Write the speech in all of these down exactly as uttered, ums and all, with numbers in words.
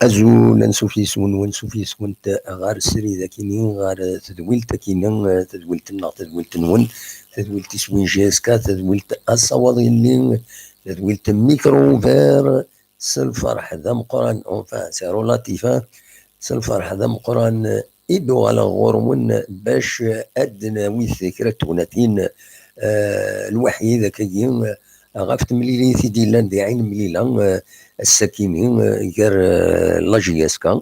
Azul, ansuf yes-wen, wansuf yes-went ɣer srid akini, ɣer tedwilt akini, tedwilt-nneɣ, tedwilt-nwen, tadwilt iswin J S K, tadwilt asawaḍ-nni, tadwilt Micro Ouvert, s lferḥ d ameqqran, enfin, c'est relatif, hein, s lferḥ d ameqqran i d-uɣaleɣ ɣur-wen bac ad d-nawi kra n tegnatin, eh, lwaḥid akkagi, eh, ɣef temlilit i d-yellan di Ɛin Mlila, eh, ass-akini, eh, gar, eh, la J S K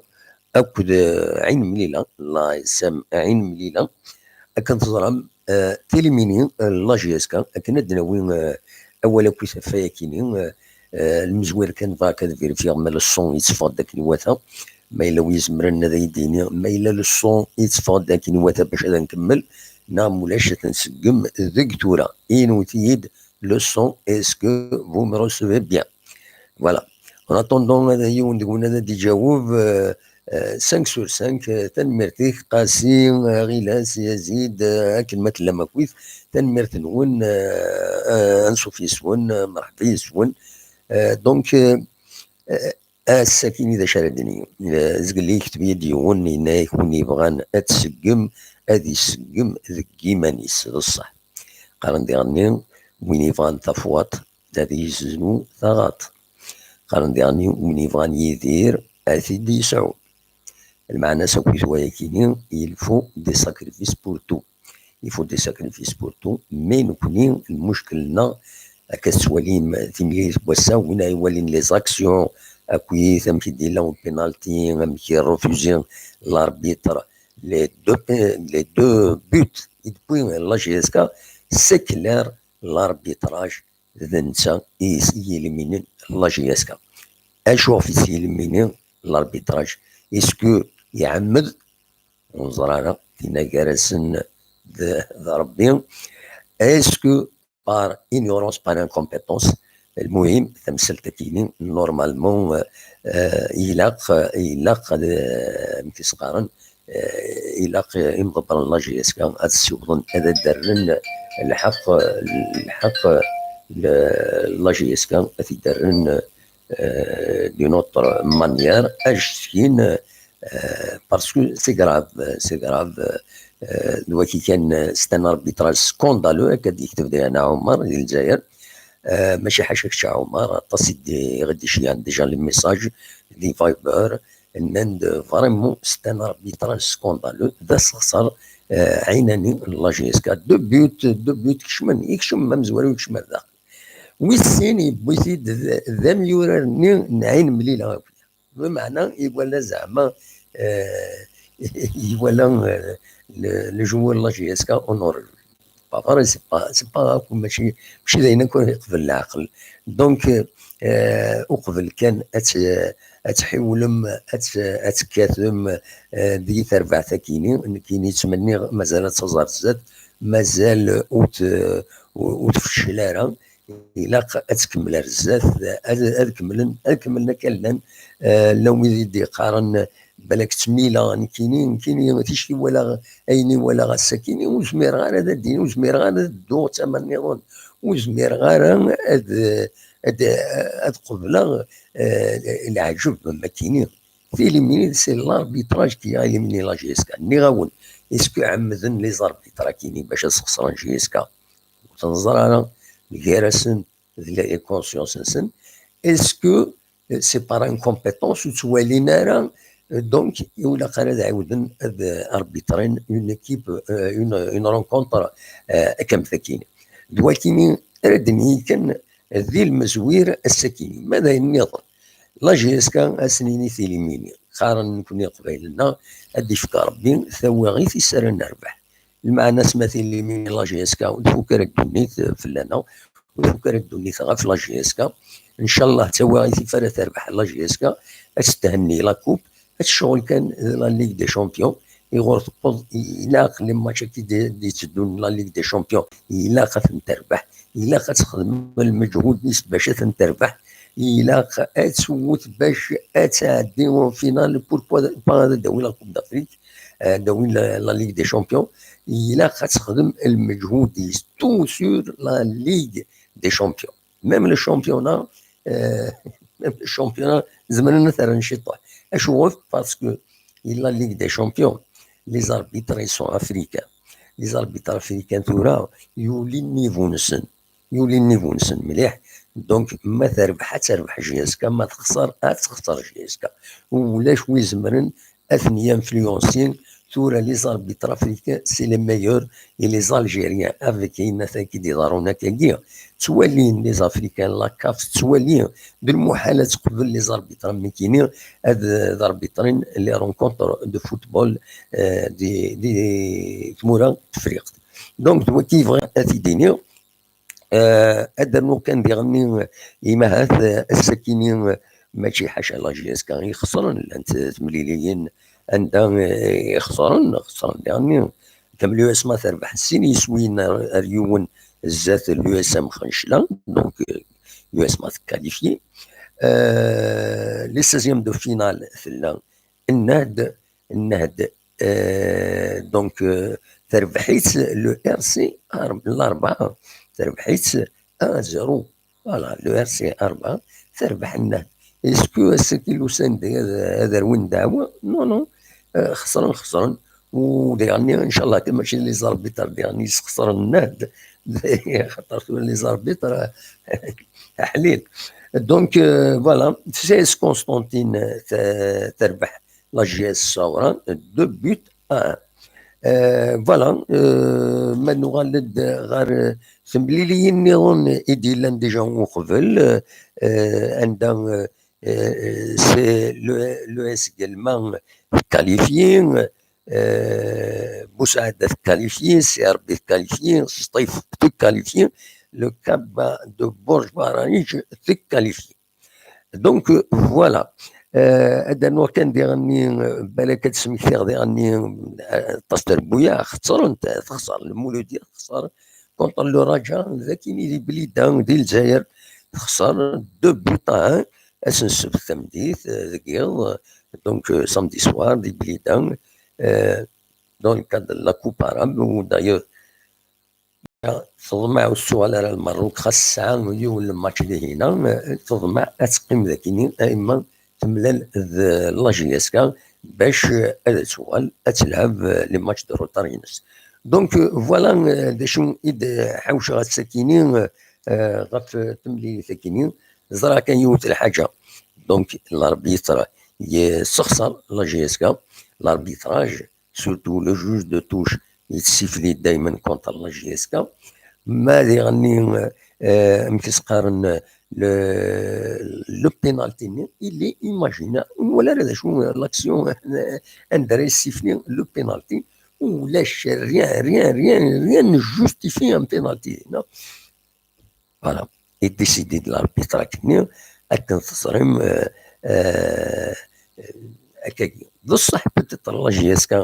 akked, eh, Ɛin Mlila, la S M Ɛin Mlila. Akken teẓram, eh, tilimini, eh, la J S K, akken ad d-nawi, eh, awal akkit ɣef wayakini, eh, eh, lmezwir kan bɣiɣ ad vérifier ma le son yetteffeɣ-d akken iwata, ma yella wi izemren ad yi-d-yini ma yella le son yetteffeɣ-d akken iwata bac ad nkemmel, neɣ mulac ad t-nseggem deg tura. Inwet-iyi-d le son, est-ce que vous me recevez bien? Voilà. En attendant, ad yiwen deg-wen ad d-iǧaweb, euh, euh, cinq sur cinq, euh, tanemmirt-ik, Qasi, euh, Ɣilas, Yazid, euh, akken ma tellam akkit, tanemmirt-nwen, euh, euh, ansuf yes-wen, euh, mṛeḥba yes-wen. Euh, donc, euh, euh, ass-akini d acu ara d-nini? Euh, zgelli yekteb-iyi-d yiwen, yenna-yak win yebɣan ad tseggem, ad iseggem deg yiman-is, d ṣṣeḥ. Qqaren diɣenni, win yebɣan tafwaṭ, ad yeznu taɣaṭ. Qqaren diɣenni, win yebɣan Yidir, ad t-id-yesɛu. Lmeɛna-s akkit wayakini, il faut des sacrifices pour tout. Il faut des sacrifices pour tout. Mais nekni, lmuckel-nneɣ, akka tettwalim timlilit n wass-a, win ay iwalin les actions, akkit amek i d-yella upénalty, amek i refusi l'arbitre les deux, pe- les deux buts i d-tewwi la J S K, c'est clair, l'arbitrage d netta i s- i yiliminen la J S K. Acu ɣef i s-yilimini l'arbitrage? Est-ce que iɛemmed? Ur neẓri ara, tinna gar-asen d, d Ṛebbi. Est-ce que par ignorance, par incompétence? Lmuhim, tamsalt-akini, normalement, euh, euh, ilaq, ilaq ad, euh, amek i s-qqaren, eh, ilaq, eh, imḍebbren n la J S K ad ssiwḍen, ad d-rren lḥeqq, lḥeqq, l-, la J S K ad t-id-rren, eh, d'une autre manière, ad cetkin, eh, parce que c'est grave, c'est grave, eh, d waki kan, eh, c'est un arbitrage scandaleux, akka d-yekteb diɣen Ɛumar di Lezzayer. Eh, mačči ḥaca kečč a Ɛumar, aṭas i d-, i ɣ-d-iceyyen déjà les messages di Viber, nnan-d vraiment c'est un arbitrage scandaleux, d asexṣer, eh, ɛinani n la J S K. Deux buts, deux buts kecmen, ikcem amezwaru, ikcem ar daxel. Wis sin yewwi-t-id d, d amyurar-nni n Ɛin Mlila akk. Lmeɛna iwala zeɛma, eh, iwala, eh, le, le joueur n la J S K honoré. Pas vrai, c'est pas, c'est pas akk, mačči, mačči d ayen akk ara yeqbel leɛqel. Donc, euh, uqbel kan ad t-, ad tḥiwlem, ad t-, ad tekkatem, euh, di terbaɛt-akini, nekkini ttmenniɣ mazal ad taẓ ar zdat, mazal ur t-, ur tfeccel ara, ilaq ad tkemmel ar zdat, ad, ad kemmlen, ad kemmlen akka llan, euh, llan wid i d-yeqqaren, balak ttmileɣ, nekkini, nekkini, ticki walaɣ, ayen i walaɣ ass-akini, ur zmireɣ ara ad d-iniɣ, ur zmireɣ ara ad dduɣ d tama nniḍen, ur zmireɣ ara ad, ad, ad qebleɣ, eh, leɛǧeb am wakkini. Tilimini, c'est l'arbitrage qui a éliminé la J S K. Nniɣ-awen, est-ce que ɛemmden les arbitres akini bac ad sxeṣren J S K? Ur t-neẓri ara, gar-asen d la conscience-nsen. Est-ce que, euh, c'est par incompétence ur ttwalin ara, Donc, ur ilaq ara ad ɛiwden ad arbitren une équipe, euh, une, une rencontre, euh, akka am takini. D wakini ara d-nini kan di lmezwir ass-akini. Ma d ayen nniḍen, la J S K ad s-nini tilimini. Qqaren nekni Iqbaylen-nneɣ, ad d-ifk Rebbi tawaɣit i s ara nerbeḥ. Lmeɛna-s ma tilimini la J S K, ur tfuk ara ddunit fell-aneɣ, ur tfuk ara ddunit ɣef la J S K. Ncallah d tawaɣit i ara terbeḥ la J S K, ad s-thenni la coupe, ad tecɣel kan d la Ligue des Champions. Iɣur tewweḍ, ilaq les matchs-agi d-, d-itteddun la Ligue des Champions, ilaq ad ten-terbeḥ, ilaq ad texdem lmeǧhud-is bac ad ten-terbeḥ, ilaq ad twet bac ad tɛeddi en finale, pourquoi pas ad d-tawi la Coupe d'Afrique, euh, ad d-tawi la, la Ligue des Champions, ilaq ad texdem lmeǧhud-is, tout sur la Ligue des Champions. Même le championnat, euh, même le championnat, zemren ad t-rren ciṭuḥ. Acuɣef? Parce que la Ligue des Champions, les arbitres, ils sont africains. Les arbitres africains, tura, yuli niveau-nsen. Yuli niveau-nsen mliḥ. Donc, ma terbeḥ, ad terbeḥ J S K, ma texṣer, ad texṣer J S K. Ulac wi zemren ad ten-influencer. Tura, les arbitres africains, c'est les meilleurs, et les Algériens, avec ayen akka i d-iḍerrun akkagi, ttwalin les Africains, la CAF tettwali, d lmuḥal ad teqbel les arbitres am nekkini ad, ad arbitren les rencontres de football, euh, di, di tmura n Tefriqt. Donc, d wagi i bɣiɣ ad t-id-iniɣ. Euh, ad d-rnuɣ kan diɣenni, imahat, euh, ass-akini, euh, mačči ḥaca la J S K i ixesren, llant temliliyin anda, euh, i xesren, xesren diɣenni. Comme l'U S M A terbeḥ sin yiswiyen ar, ar yiwen zdat l'U S M Xencla, donc, euh, l'U S M A tqualifié. Euh, les seizièmes de finale, tella Nnehd, Nnehd, euh, donc, euh, terbeḥ-itt le R C, ar-, Larebɛa, terbeḥ-itt un zéro. Voilà, le R C Rebɛa, terbeḥ Nnehd. Est-ce que ass-agi lusan-d ad, ad rwin ddeɛwa? Non, non. Euh, xesren, xesren. U diɣenni, ncallah, kan mačči les arbitres, diɣenni, yesxesren Nnehd. Xaṭer tura les arbitres, aḥlil. Donc, euh, voilà, C S Constantine, euh, te-, terbeḥ la J S Saoura, deux buts à un. Euh, voilà, euh, ma nuɣal-d ɣer, euh, temliliyin nniḍen i d-yellan déjà uqbel, euh, anda, euh, euh, c'est le, l'U S Guelma tqualifié, euh, Boussaada tqualifié, C R B tqualifié, Sṭif tqualifié, le Kaba de Bourg Barranich tqualifié. Donc, euh, voilà. Euh, ad d-rnuɣ kan diɣenni, euh, balak ad d-smektiɣ diɣenni, euh, aṭas trebbuyaɛ, xesrent, texser, le Mouloudia texser contre le Raja, d akini di Blida, di Lezzayer, texser deux buts à un, ass n ssebt tameddit, euh, deg yiḍ, euh, donc, euh, samedi soir, di Blida, euh, dans le cadre de la Coupe arabe, où d'ailleurs, teḍmeɛ ur tettuɣal ara Lmerruk, xas tesɛa yiwen n lmatch dihina, teḍmeɛ ad teqqim dakini, a imma temlal d la J S K bac ad tuɣal ad telɛeb les matchs de retard-ines. Donc, euh, voilà, euh, d acu i d-ḥawceɣ ass-akini, euh, ɣef temlilit-akini. Ẓriɣ kan yiwet lḥaǧa. Donc, l'arbitre yessexṣer la J S K, l'arbitrage, surtout le juge de touche, yettsifli daymen contre la J S K. Ma diɣenni, euh, amek i s-qqaren, le, le penalty-nni, il est imaginaire. Ur nwala ara d acu, l'action, anda ara yessifli le penalty. Ulac, rien, rien, rien, rien ne justifie un penalty. Non. Voilà. Et décidé de l'arbitre akkenni, akken teẓrim, euh, euh, akkagi. D ṣṣeḥ, peut-être la J S K,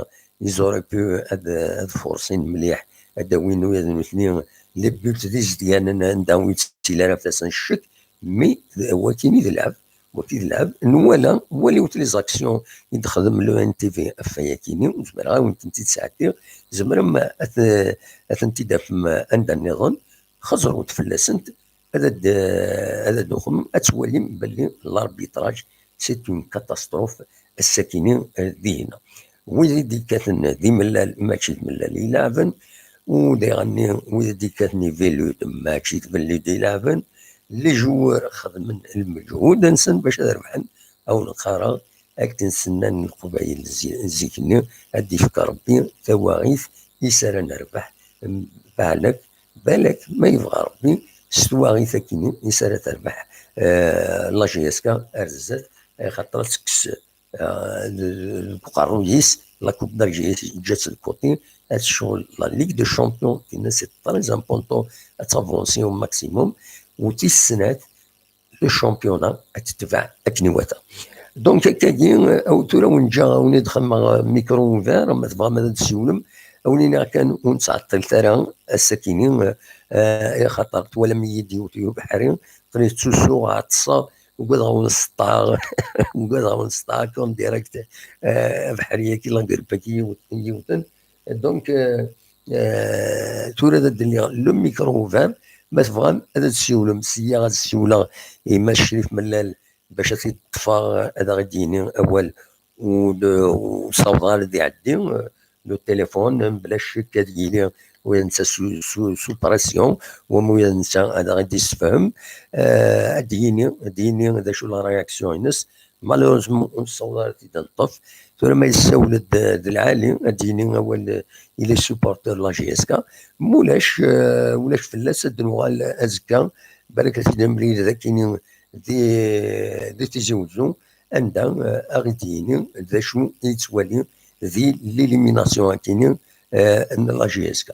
ils auraient pu ad, ad forcin mliḥ, ad d-awin ula d nutni les buts d izedganen anda ur yettili ara fell-asen ccek, mais d, wakini d lɛeb, waki d lɛeb. Nwala, waliwet les actions i d-texdem le N T V ɣef wayakini, zemreɣ ad wen-tent-id-sɛeddiɣ, tzemrem ad, ad tent-id-tafem anda nniḍen, xeẓrut fell-asent, ad, ad, ad, ad uxem, ad twalim belli l'arbitrage, c'est une catastrophe, ass-akini, euh, dihina. Wid i d-ikkaten d imellal, mačči d imellal i leɛben, u diɣenni wid i d-ikkaten ivelud, mačči d ivelud i leɛben. Les joueurs xedmen lmeǧhud-nsen bac ad rebḥen, a wen-qqareɣ, akken s-nnan Leqbayel zi-, zik-nni, ad d-ifk Rebbi tawaɣit i s ara nerbeḥ, m-, balak, balak, ma yebɣa Rebbi, s twaɣit akkin i s ara terbeḥ, eh, la J S K ar zdat, axaṭer ad tekkes, eh, deg uqerruy-is, la Coupe de la J S K, ǧǧa-tt de côté, ad tecɣel la Ligue des Champions, tinna c'est très important, ad tavansi au maximum, u tis snat, le championnat ad tetbeɛ akken iwata. Donc, akkagi, eh, aw tura wen-ǧǧa, awen-id-xemmeɣ, eh, micro ouvert, ma tebɣam ad d-tsiwlem, awen-iniɣ kan ur nettɛeṭṭilet ara ass-akini, eh, eh, axaṭer twalam-iyi-d yiwet i ubeḥri, aql-i ttsusuɣ, ɛeṭṭseɣ, ugadeɣ wen-sṭaɣ, ugadeɣ wen-sṭaɣ, akka en direct, eh, abeḥri-agi, la grippe-agi yiwet, yiwten. Donc, euh, euh, tura ad d-lliɣ le micro ouvert, ma tebɣam ad d-tsiwlem, sya ad ssiwleɣ i Mass Crif Mellal bac ad t-id-ṭṭfeɣ, ad aɣ-d-yini awal, u d-, u ur ssawḍeɣ ara ad iɛeddi, euh, le téléphone, bla ccek ad yili ula d netta sous, sous, sous pression, wama ula d netta ad aɣ-d-issefhem, euh, ad d-yini, ad d-yini d acu la réaction-ines, Malheureusement, ur nessaweḍ ara ad t-id-neṭṭef. Tura ma yessawel-d d lɛali, ad d-yini awal, eh, i les supporters de la J S K. Ma ulac, eh, ulac fell-as, ad d-nuɣal azekka. Balak ad t-id-nemlil d akini di, di Tizi Wezzu, anda, eh, ad aɣ-d-yini d acu i yettwali di l'élimination akini, eh, n la J S K.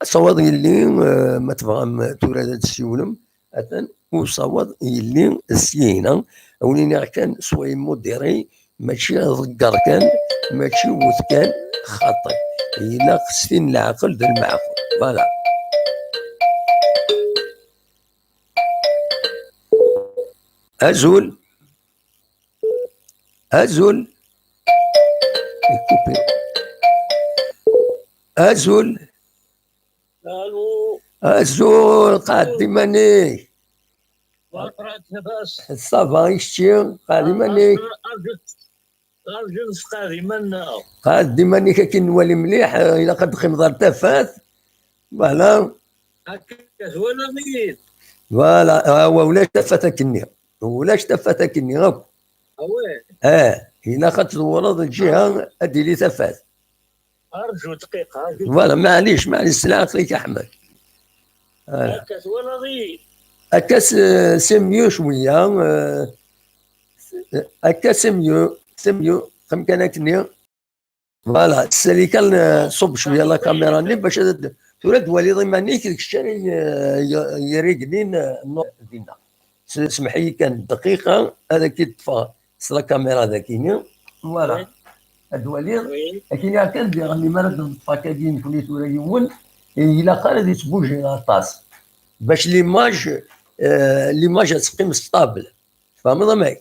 Asawaḍ yelli, eh, ma tebɣam tura ad d-tsiwlem, atan usawaḍ yelli syin-a, a wen-iniɣ kan, soyez modérés, mačči ḍegger kan, mačči wwet kan, xaṭi. Ilaq s tin leɛqel d lmeɛqul. Voilà. Azul. Azul. Coupé. Azul. Allô. Azul, qɛed iman-ik. Labarik, labas? Ça va, i kečči? Qɛed iman-ik. Arju, arju nesqeɛd iman-nneɣ. Qɛed iman-ik akin nwali mliḥ, eh, ilaq ad d-teqqimeḍ ar tafat. Voilà. Akka twalaḍ-iyi-d. Voilà, awa, ulac tafat akkenni. Ulac tafat akkenni akk. Ah ouais. Eh, ilaq ad tdewwreḍ lǧiha ad d-tili tafat. Arju dqiqa, arju. Voilà, maɛlic, maɛlic, s lɛaqel-ik, Aḥmed. Voilà. Akka twalaḍ-iyi. Akka s-, c'est mieux cwiya, euh, akka c'est mieux, c'est mieux, qim kan akkenni. Voilà, ssali kan, euh, ṣubb cwiya la caméra-nni bac ad, tura ad twaliḍ iman-ik d kečč ara y-, y-, yirignin, euh, dinna. S-, semmeḥ-iyi kan dqiqa, ad ak-id-ṭṭfeɣ s la caméra dagini. Voilà. Oui. Ad twaliḍ. Oui. Akken kan diɣen, mi ara d-neṭṭef akkagi nekni tura yiwen, eh, ilaq ara ad yettbuji aṭas. Bac l'image, eh, l'image ad teqqim stable. Tfehmeḍ amek?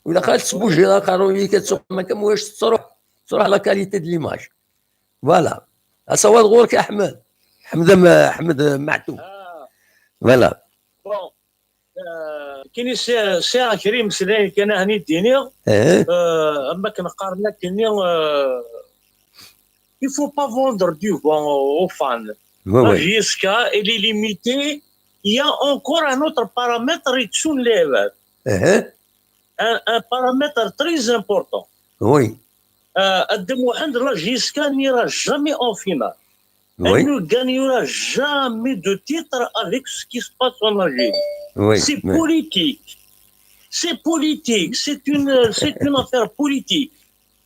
Ilaq ara tettbujiḍ aqerruy-ik, ad tsuqem akka, ma ulac tettruḥ, tettruḥ la qualité de l'image. Voilà. Asawaḍ ɣur-k, Aḥmed. Ḥmed, Ḥmed Maɛtub. Ah. Voilà. Bon. Euh, kini sɛiɣ, sɛiɣ kra imeslayen kan ad ten-id-iniɣ. Eh. Euh, am akken qqaren akkenni, euh, il faut pas vendre du vent aux fans. Ouais, ouais. La J S K, elle est limitée. Il y a encore un autre paramètre, Ritsun Lever. Eh. Un, un paramètre très important. Oui. Euh, Adem Mohamed, la J S K n'ira jamais en finale. Oui. Elle ne gagnera jamais de titre avec ce qui se passe en Algérie. Oui, c'est politique. C'est politique. C'est une, c'est une affaire politique.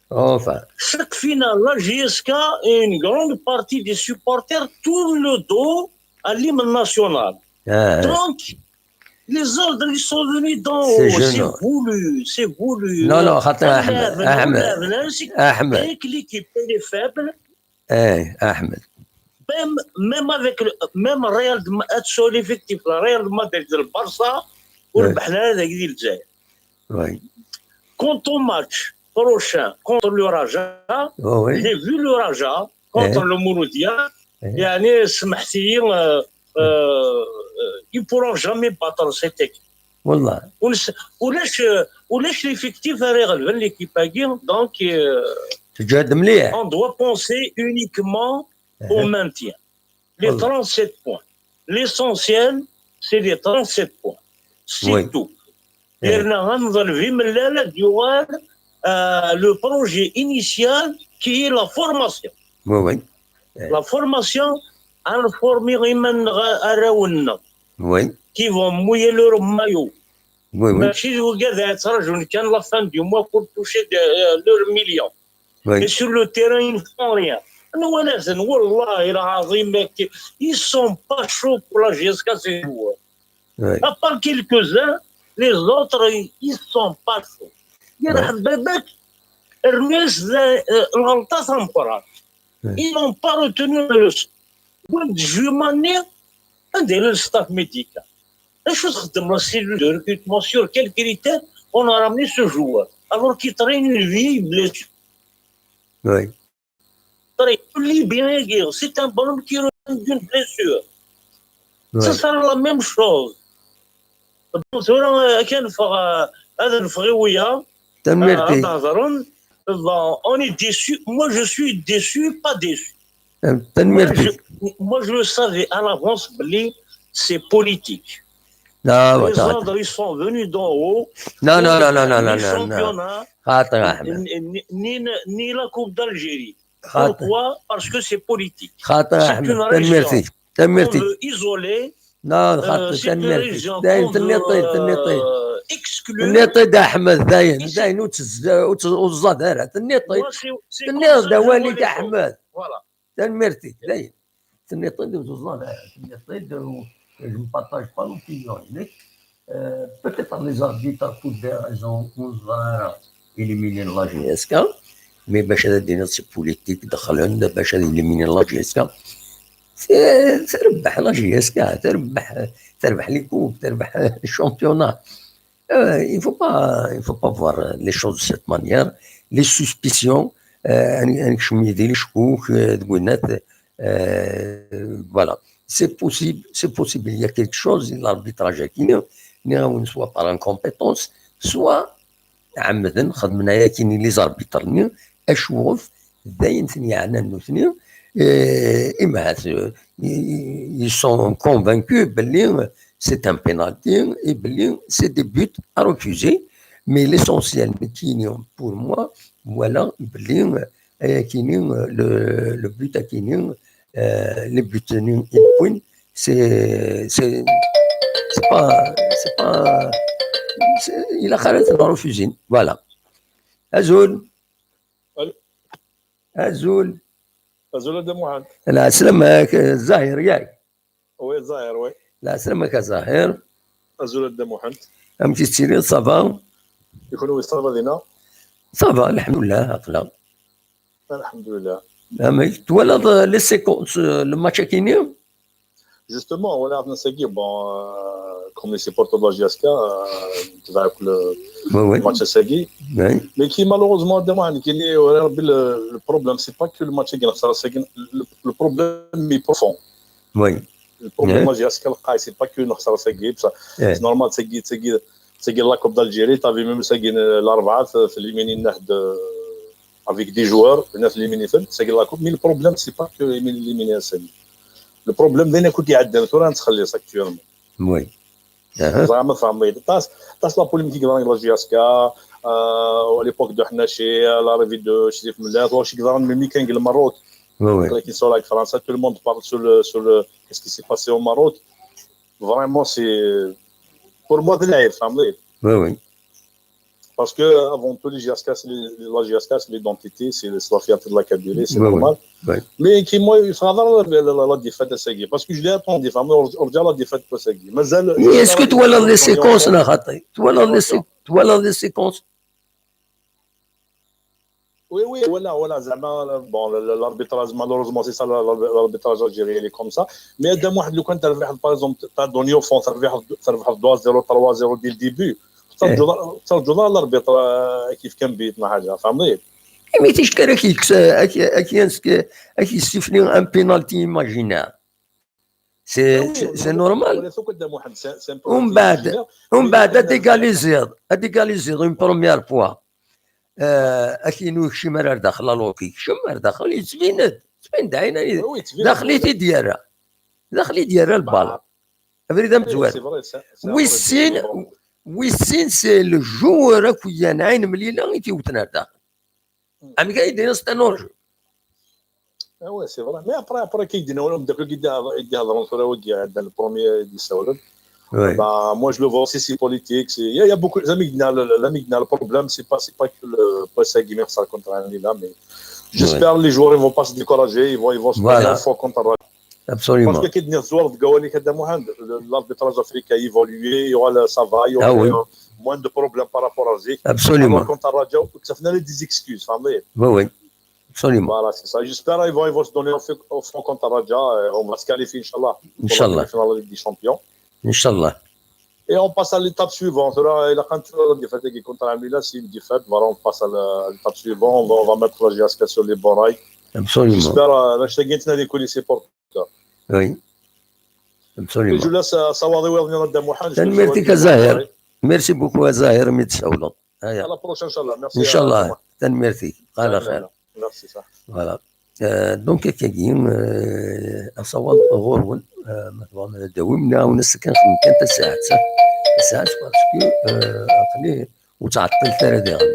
Enfin. Chaque finale, la J S K et une grande partie des supporters tournent le dos à l'hymne national. Ah. Donc, les ordres, ils sont venus d'en haut. C'est voulu, c'est voulu. Non, non, خاطر أحمد، أحمد، أحمد. Avec l'équipe, elle est faible. Eh, Ahmed. Même, même avec le, même Real de Ma-, sur l'effectif, le Real de Madrid, le Barça, ou le Bahreïn, avec le Dzaï. Oui. Quant au match prochain contre le Raja, j'ai vu le Raja contre le Mouloudia, يعني، سمحتي لي, euh, euh, ils pourront jamais battre cette équipe. والله. Ulac, ulac, ulac l'effectif ara iɣelben l'équipe-agi, donc, euh, on doit penser uniquement au maintien. Les trente-sept points. L'essentiel, c'est les trente-sept points. C'est tout. Yerna ad neḍleb i Mellal ad yuɣal euh, le projet initial qui est la formation. Oui, oui. La formation, à former iman-nneɣ, arraw-nneɣ, Oui, qui vont mouiller leur maillot. Oui, oui. Mačči d wigad ara yettraǧun kan la fin du mois pour toucher de, euh, leur million. Et Oui. Sur le terrain, ils ne font rien. Nwan-asen, wallahi lɛaḍim, ils sont pas chauds pour la J S K, ces joueurs. Oui. À part quelques-uns, les autres, ils sont pas chauds. Yerḥem baba-k, rnu-as d, euh, lɣelṭa tameqqrant. Ouais. Ils n'ont pas retenu la leçon. Win d-jumani, anda yella le staff médical? Acu txeddem la cellule de recrutement, sur quel critère on a ramené ce joueur alors qu'il traîne une vieille blessure? Oui. Traîne une blessure. C'est un bonhomme qui revient d'une blessure. Ça Oui. Sera la même chose. Donc, tura, euh, kan neffeɣ, euh, ad neffeɣ i wiyaḍ, Tanemmirt-ik. Ad hedren. Bon, on est déçu. Moi, je suis déçu, pas déçu. Tanemmirt-ik. Moi, je le savais à l'avance, belli c'est politique. لا، Les ordres, ils sont venus d'en haut. لا، لا، لا، Ni لا، le لا، لا. championnat, خاطر أحمد. ni, ni, ni, ni la Coupe d'Algérie. خاطر. Pourquoi? Parce que c'est politique. خاطر C'est أحمد. une région Tanemmirt-ik. qu'on Tanemmirt-ik. veut isoler. لا، Euh, خاطر c'est une tanemmirt-ik. Région داين qu'on تنيطي، veut, تنيطي. Euh, exclure. تنيطي دا أحمد، داين، Ici. داين، وتز-، وتز-، وتزاد هذا. تنيطي. Moi, c'est, c'est تنيطي comme ça que je vois دوالي les دا choses. أحمد. Voilà. Tanemmirt-ik. داين. تنيطي، وتزاد هذا. تنيطي، و-، je ne partage pas l'opinion. Euh, peut-être les arbitres, pour des raisons, on va éliminer la J S K, mais باش هذا دينا c'est politique دخلن باش هذا éliminer la J S K. C'est, تربح la J S K, تربح، تربح les coupes, تربح le championnat. Euh, il faut pas, il faut pas voir les choses de cette manière. Les suspicions, euh, أنا، أنا كشمي ديال الشكوك، euh, de Gwinnett, euh, voilà. C'est possible, c'est possible. Il y a quelque chose, l'arbitrage, soit par incompétence, soit عمدن خدمنا ياكيني les arbitres ني اشوف داين ثني عنا نوثني. إيه، إما هاث، ils sont convaincus باللي c'est un penalty et باللي c'est des buts à refuser. Mais l'essentiel, mais qui, pour moi, voilà, باللي, euh, كيني, euh, le, le but à كيني, euh, les buts ني يكون, c'est, c'est, c'est pas, c'est pas, c'est, il a خالد refusé. Voilà. أزول. ألو. أزول. أزول أدا محمد. لا، سلامك، الزاهر ياك. Oui, الزاهر, oui. لا، سلامك الزاهر. أزول أدا محمد. أم كيستيري، ça va؟ يكون وي، ça va دينا؟ Ça va، الحمد لله، أقلا. الحمد لله. أم توالد les séquences, le match كيني؟ Justement, ولا عرفنا ساكي, bon, euh, comme les supporters de la J S K, euh, نتبع كل Oui, oui. الماتش ساكي. Oui. Mais qui, malheureusement, دابا كاين ربي, le, le problème, c'est pas que le match كاين خسارة ساكي. Le, le problème est profond. Oui. Le problème, Ouais. la J S K, c'est pas que نخسر ساكي, بصح Ouais. c'est normal, ساكي, ساكي, ساكي la Coupe d'Algérie, t'avais même ساكي الأربعة في, في éliminer نحد, euh, avec des joueurs, هنا في éliminer في, ساكي la Coupe. Mais le problème, c'est pas que éliminer ساكي. Le problème, دايما كنت يعدي, ثورة نتخلص actuellement. Oui. أها. زعما فهمت. طاس, طاس la polémique كي كان la J S K, euh, à l'époque de حناشي, l'arrivée de شريف ملاث, واش كي كان ميمي كان المروك. Oui, oui. لكن سو la France, tout le monde parle sur le, sur le, qu'est-ce qui s'est passé au Maroc. Vraiment, c'est, pour moi, c'est la, فهمت. Oui, oui. Parce que avant tout, les J S K, c'est les, la J S K, c'est l'identité, c'est, c'est la fierté de la Kabylie, c'est Oui, oui. Normal. Oui. Mais qui, moi, il faudra la, la, la, la défaite à Sagi. Parce que je l'ai attendu, vraiment, on, on regarde la défaite pour Sagi. Mais elle, Mais est-ce que tu vois les séquences, là, là, tu vois les sé-, tu vois les séquences? Oui, oui, voilà, voilà, زعما, bon, le, le, l'arbitrage, malheureusement, c'est ça, la, la, l'arbitrage algérien, il est comme ça. Mais هذا واحد, لو كان تربح, par exemple, t'as donné au fond, تربح, تربح deux zéro, trois zéro dès le début. ترجو, ترجو l'arbitre, euh, كيف كان بيتنا حاجة, فهمتي؟ Mais تشكر كي يكس-, أكي, أكي ينسك, أكي يستفني un penalty imaginaire. C'est, c'est, c'est normal. ولا سوق قدام واحد, c'est, c'est un peu ومن بعد, imaginaire. ومن بعد, هاد égaliser, هاد égaliser une première fois. آه، أكينو يكشم على داخل، لا لوكي يكشم على داخل، يتبين، يتبين داينا. Oui, oui, يتبين. داخلي تيديرها. داخلي ديالها البال. فريدة متوالد. C'est vrai, c'est, c'est وي vrai, السين، c'est vrai. Wis sin, c'est le joueur akk-, n Ɛin Mlila i t-iwten ar daxel. Amek ay d-yenna, c'est un hors-jeu. Ah ouais, c'est vrai. Mais après, après, qui dit, on a dit, dans le premier, il dit ça, voilà. Ouais. Bah, moi, je le vois aussi, c'est politique. C'est, il y a, il y a beaucoup, la Migna, le, la Migna, le problème, c'est pas, c'est pas que le P S A qui met ça contre un là, mais j'espère que les joueurs, ils vont pas se décourager, ils vont, ils vont se Voilà. Battre fort contre Raja. Parce Absolument. Que qui dit, joueur de Gawani, Kadda Mohamed, le, l'arbitrage africain a évolué, il y aura le, ça va, il y aura Ah oui. euh, moins de problèmes par rapport à Zik. Absolument. Alors, contre Raja, ça fait des excuses, enfin, mais Oui, oui. Absolument. Voilà, c'est ça. J'espère qu'ils vont, ils vont se donner au fond, au fond contre Raja. Euh, on va se qualifier, Inch'Allah, pour Inch'Allah. La finale de la Ligue des Champions. Inch'Allah. Et on passe à l'étape suivante. Là, il a quand tu la défaite contre Amila, c'est une défaite. Voilà, on passe à la- à l'étape suivante. On va, on va mettre la J S K sur les bons rails. Absolument. J'espère, euh, là, je t'ai dit, les supporters. Oui. Et Absolument. je laisse à Sawa Dewer venir dans Mohamed. Tanemmirt-ik a Zahir. Merci beaucoup a Zahir, mi d-tsawleḍ. Aya. À la prochaine, Inch'Allah. Merci. Inch'Allah. Tanemmirt-ik. Ala xir. Merci, ça. Voilà. Euh, donc, akkagi, euh, asawaḍ ɣur-wen, euh, ma tebɣam ad d-tawim, nɛawen-as kan xemkem kan tasaɛet, tasaɛet, parce que, euh, aql-i ur ttɛeṭṭilet ara diɣen.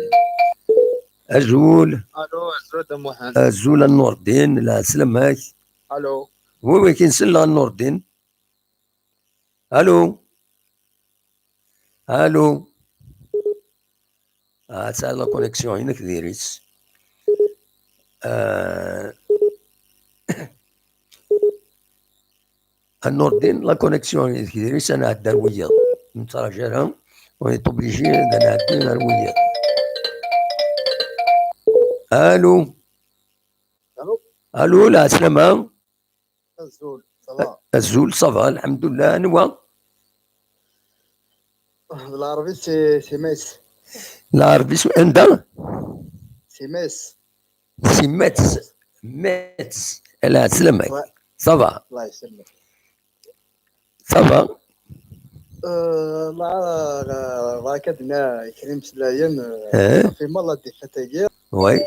Azul, Allô, azul a Muḥend. Azul a Nurdin, lɛeslama-k. Allô. Oui, oui, akin selleɣ a Nurdin. Allô? Allô? Ah, tesɛiḍ la connexion-inek diri-tt. Euh, a Nurdin, la connexion-inek diri-tt, ad nɛeddi ar wiyaḍ. Ur nettraǧu ara, on est obligé ad nɛeddi ar wiyaḍ. Allô? Allô? Allô, lɛeslama? Azul, ça va? Azul, ça va, lḥemdullah, anwa? L'arabi, c'est, c'est Metz. L'arabi, c'est anda? C'est Metz. C'est Metz. Metz. Lɛeslama-k. Ouais. Ça va? Allah يسلمك. Ça va? Euh, la, la, la, كدنا كريم سلايم, euh, Hein? Ça fait mal la défaite hier. Oui.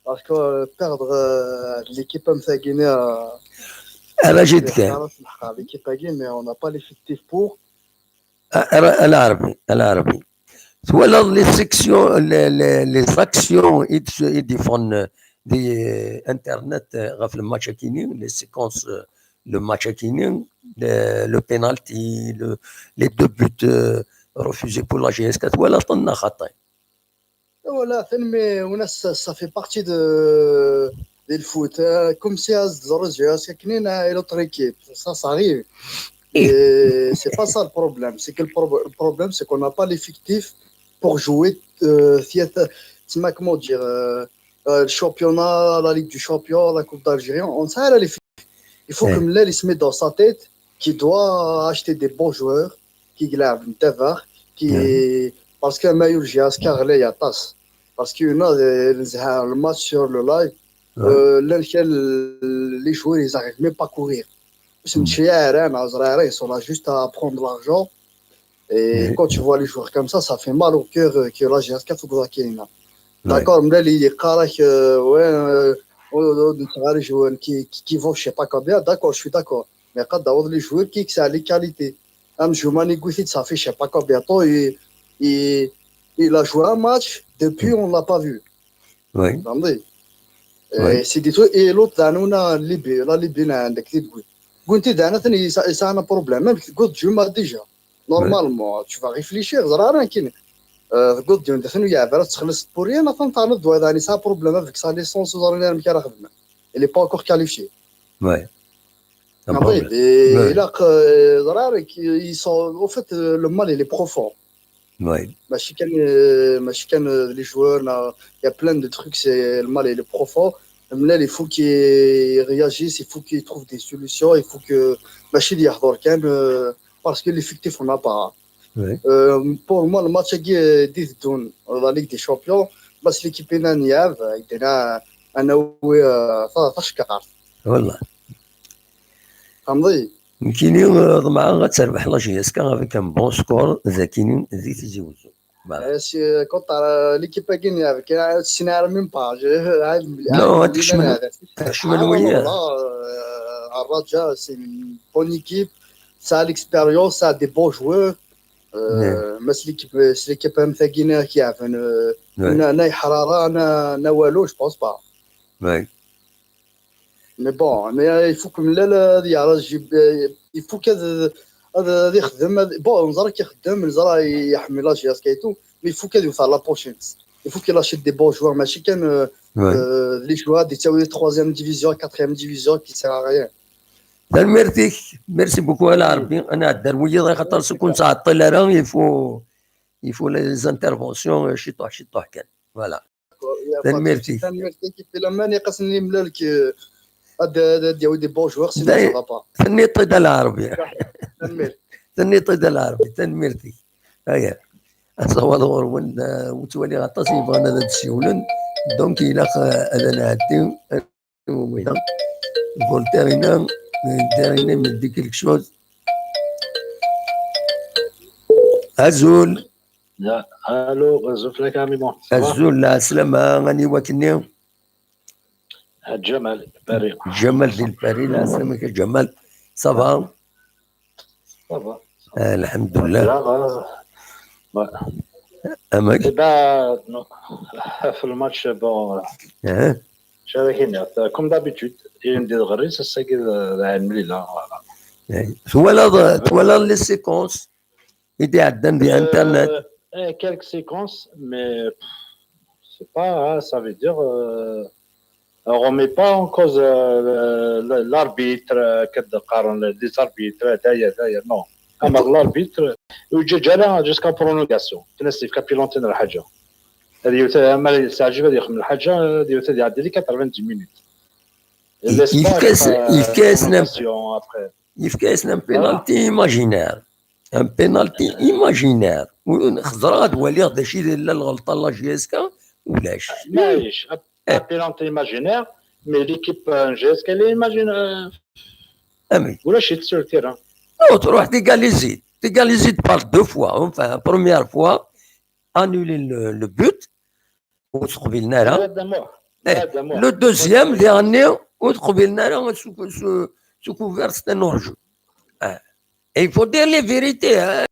Parce que, euh, perdre, euh, l'équipe مساكين, euh, Ala jidka. L'équipe, mais on n'a pas l'effectif pour. Ala Arabi, ala Arabi. Twalaḍ les sections, les, les, les actions i d-, i d-yeffɣen di, euh, internet, euh, ɣef le match-agi-ni, les séquences, euh, le match-agi-ni, le, le penalty, le, les deux buts, euh, refusés pour la J S K, twalaḍ-ten neɣ xaṭi? Voilà, mais on a, ça, ça fait partie de, de le foot. Euh, comme c'est à Zorozio, c'est que Nina et l'autre équipe. Ça, ça arrive. Et c'est pas ça le problème. C'est que le, prob- le problème, c'est qu'on n'a pas l'effectif pour jouer, euh, c'est, c'est, comment dire, euh, euh, le championnat, la Ligue du Champion, la Coupe d'Algérie. On sait l'effectif. Il faut Ouais. que Mlal il se mette dans sa tête qu'il doit acheter des bons joueurs, qui gagnent d'avoir, qui, Ouais. Parce que Mayoul J S K غلي يا طاس. Parce que هنا, euh, le match sur le live, Ouais. euh, les, les joueurs, ils arrivent même pas à courir. C'est une Mm. chère, hein, ils sont là juste à prendre l'argent. Et Mhm. Quand tu vois les joueurs comme ça, ça fait mal au cœur, euh, que la J S K تقول كاينة. Ouais. D'accord, mais là, il est correct, euh, ouais, euh, on, on, on, les joueurs qui, qui, qui vont, je sais pas combien, d'accord, je suis d'accord. Mais quand on les joueurs qui, qui ça, les qualités. Amjumani Gouthit, ça fait je sais pas combien de temps, il, il, il a joué un match, depuis, on l'a pas vu. Oui. فهمتي؟ Oui. Et c'est des trucs. Et l'autre, là, nous, on a Libye, la Libye, là, عندك تقول. قلت لي، أنا ثاني، ça, ça a un problème. Même قلت جمعة déjà. Normalement, tu vas réfléchir, زرا راه كاين. Euh, قلت جمعة ثاني يا عبارة تخلص pour rien, attends, t'as le droit, c'est un problème avec sa licence, زرا راه كي راه خدمة. Il est pas encore qualifié. Ouais. Un Ah oui, problème. et Ouais. là, euh, زرا راه كي- ils sont, au fait, euh, le mal, il est profond. Ouais. ماشي كان، آه، ماشي كان، آه، les joueurs, là, il y a plein de trucs, c'est, le mal, il est profond. Même là, il faut qu'ils réagissent, il faut qu'ils trouvent des solutions, il faut que ماشي اللي يحضر كان, euh, parce que l'effectif, on n'a pas. Ouais. Euh, pour moi, le match qui est دون la Ligue des Champions, بس l'équipe هنا نياف, عندنا أنا وي, euh, ف-, فاش كعرف. والله. فهمتي؟ Nekkini, euh, ḍemɛeɣ ad terbeḥ la J S K avec un bon score, d akini di Tizi Wezzu. Voilà. Euh, c'est, euh, contre, euh, l'équipe هاكي نياف, كاين سيناريو même pas. Non, هاد الشمال. Kecmen wiyaḍ. الرجاء, c'est une bonne équipe, ça a l'expérience, ça a des bons joueurs. Euh, ma s l'équipe, s l'équipe am tagi-nni i k-iɛefen, euh, na, na iḥrara, na, na walu, je pense pas. Mais bon, mais, euh, il faut que mlal, euh, ad yeɛreḍ, euh, il faut qu'ad, ad, ad ixdem, ad, bon, neẓra k-ixdem, neẓra iḥemmel la G S K et tout, mais il faut qu'ad iwet à la prochaine. Il faut qu'il achète des bons joueurs, mačči kan, euh, euh, les joueurs ad yettawi troisième division, quatrième division, qui sert à rien. Tanemmirt-ik, merci beaucoup a Lɛerbi. Ad nɛeddi ar wiyaḍ, axaṭer s ur nettɛeṭṭil ara, il faut, il faut les interventions, euh, ciṭuḥ, ciṭuḥ kan. Voilà. Tanemmirt-ik. Tanemmirt-ik, fi laman, iqasen imlal k-, ad, ad, ad yawi des bons joueurs, sinon ça va pas. Tenniḍ-t-id a Lɛerbi. Tanemmirt. Tenniḍ-t-id a Lɛerbi, tanemmirt-ik. Aya. Aẓawal ɣur-wen, euh, ur ttwaliɣ aṭas yebɣan ad d-siwlen. Donc, ilaq, euh, ad nɛeddi. Voltaire-ina, Voltaire-ina me dit quelque chose. Azul. Allô, azul fell-ak a Mimo. Azul, lɛeslama, aniwa-k-nni? Ǧamal, Paris. Ǧamal di Paris, lɛeslama-k a Ǧamal. Ça va? Ça va. Alḥemdulillah. Amek? Eh ben, non. Fi lmatch, bon, comme d'habitude, i d-iɣerri, ass-agi d, d lɛemlila, voilà. Twalaḍ, twalaḍ les séquences i d-iɛeddan di internet? Euh, eh, quelques séquences, mais, pff, c'est pas, hein, ça veut dire, euh, on remet pas en cause, euh, le, le, l'arbitre, euh, كد قارن les arbitres, d'ailleurs, d'ailleurs, non. Ama l'arbitre, ur yeǧǧa ara jusqu'à prolongation. Tnasif kapilantin lḥaǧa. Ad yewt, ama yeɛǧeb ad yexdem lḥaǧa, ad yewt ad iɛeddi di quatre-vingt-dix minutes. Yefka-as, yefka-as un penalty imaginaire. Un penalty imaginaire. Xeẓreɣ ad waliɣ d acu i d lɣelṭa n la G S K, ulac. Maɛlic, un penalty imaginaire, mais l'équipe n G S K elle est imaginaire. Amek? Ulac-itt sur le terrain. Non, truḥ tégaliser. Tégaliser par deux fois. Enfin, première fois, annuler le, le but. Ur t-qbilen ara. Le deuxième, diɣenni, ur t-qbilen ara sous, sous, sous couvert, c'est un hors-jeu. Ah. Et il faut dire les vérités, hein.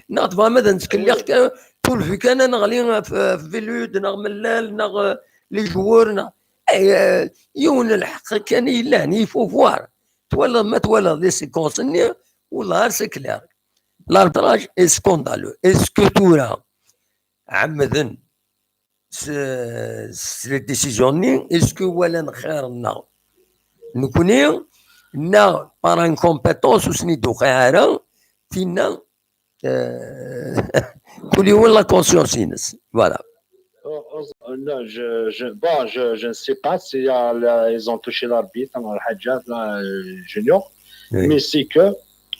Neɣ tebɣam ad nettkelliɣ kan, pourvu kan ad neɣli ɣef, ɣef Velud, neɣ Mellal, neɣ, euh, les joueurs, neɣ, eh, euh, yiwen n lḥeqq kan i yellan, il faut voir. Twalaḍ, ma twalaḍ les séquences-nni, wallah, c'est clair. L'arbitrage est scandaleux. Est-ce que tura ɛemmden s, s les décisions-nni, est-ce que walan xir-nneɣ nekni, neɣ par incompétence ur sen-id-tuqiɛ ara, tinna, euh, kul yiwen la conscience-ines. Voilà. Oh, oh, non, je, je, bon, je, je ne sais pas si, euh, la, ils ont touché l'arbitre, non, la Hadja, là, euh, Junior. Oui. Mais c'est que, euh,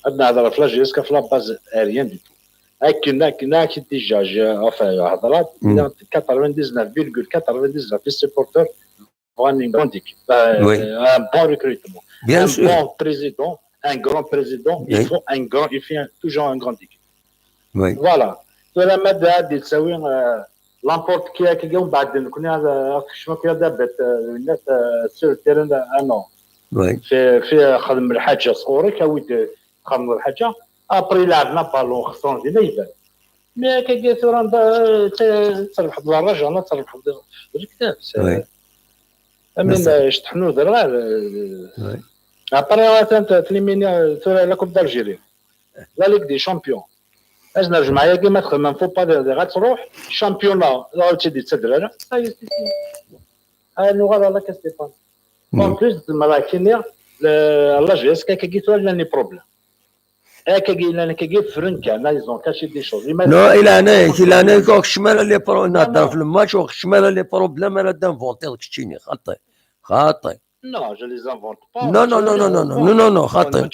la G S K, la base, rien du tout. Akken, akken, akken déjà, je, enfin, هضرات, il y a quatre-vingt-dix-neuf virgule quatre-vingt-dix-neuf des supporters pour une grande équipe. Euh, oui. Un bon recrutement. Bien sûr. Un bon président, un grand président, il faut un grand, il faut un, toujours un grand équipe. Oui. Voilà. Tura ma d-, ad d-yettawi, euh, n'importe qui, akka, ومن بعد نكون هذا، شنو كي هذا بيت، euh, الناس، euh, sur le terrain, euh, ah non. Oui. في، في خدم الحاجة صغورك، أو يد-، خدم الحاجة. Après يلعبنا بالون خسران ديما يبان. Mais كي ثورة، آه، ت-، تربح دولار رجعنا، تربح بالكتاب. Oui. أمين، آه، يشطحنوا درغال، آه. Oui. Après، آه، تنت-، تليميني، آه، ثورة la Coupe d'Algérie. La Ligue des Champions. اش نرجع معايا كيما تخدم، فو با دي، غتروح شامبيونا، لا تيدي تدرارة. Ça y est, c'est fini. آه، نوغال على كاس دي فرنسا. En plus، زعما راه كاين، لا، لا جي اس كاكا كي تولى لاني بروبليم. هكا كي لاني كي فرنكا، لا، ils ont caché des choses. Non, il a né, il a né, كوك شمال لي برو، نهضر في الماتش، وكشمال لي بروبليم، انا دان فونتي كشيني، خاطي، خاطي. Non, je les invente pas. Non, non, non, non, non, non, non, non, خاطر.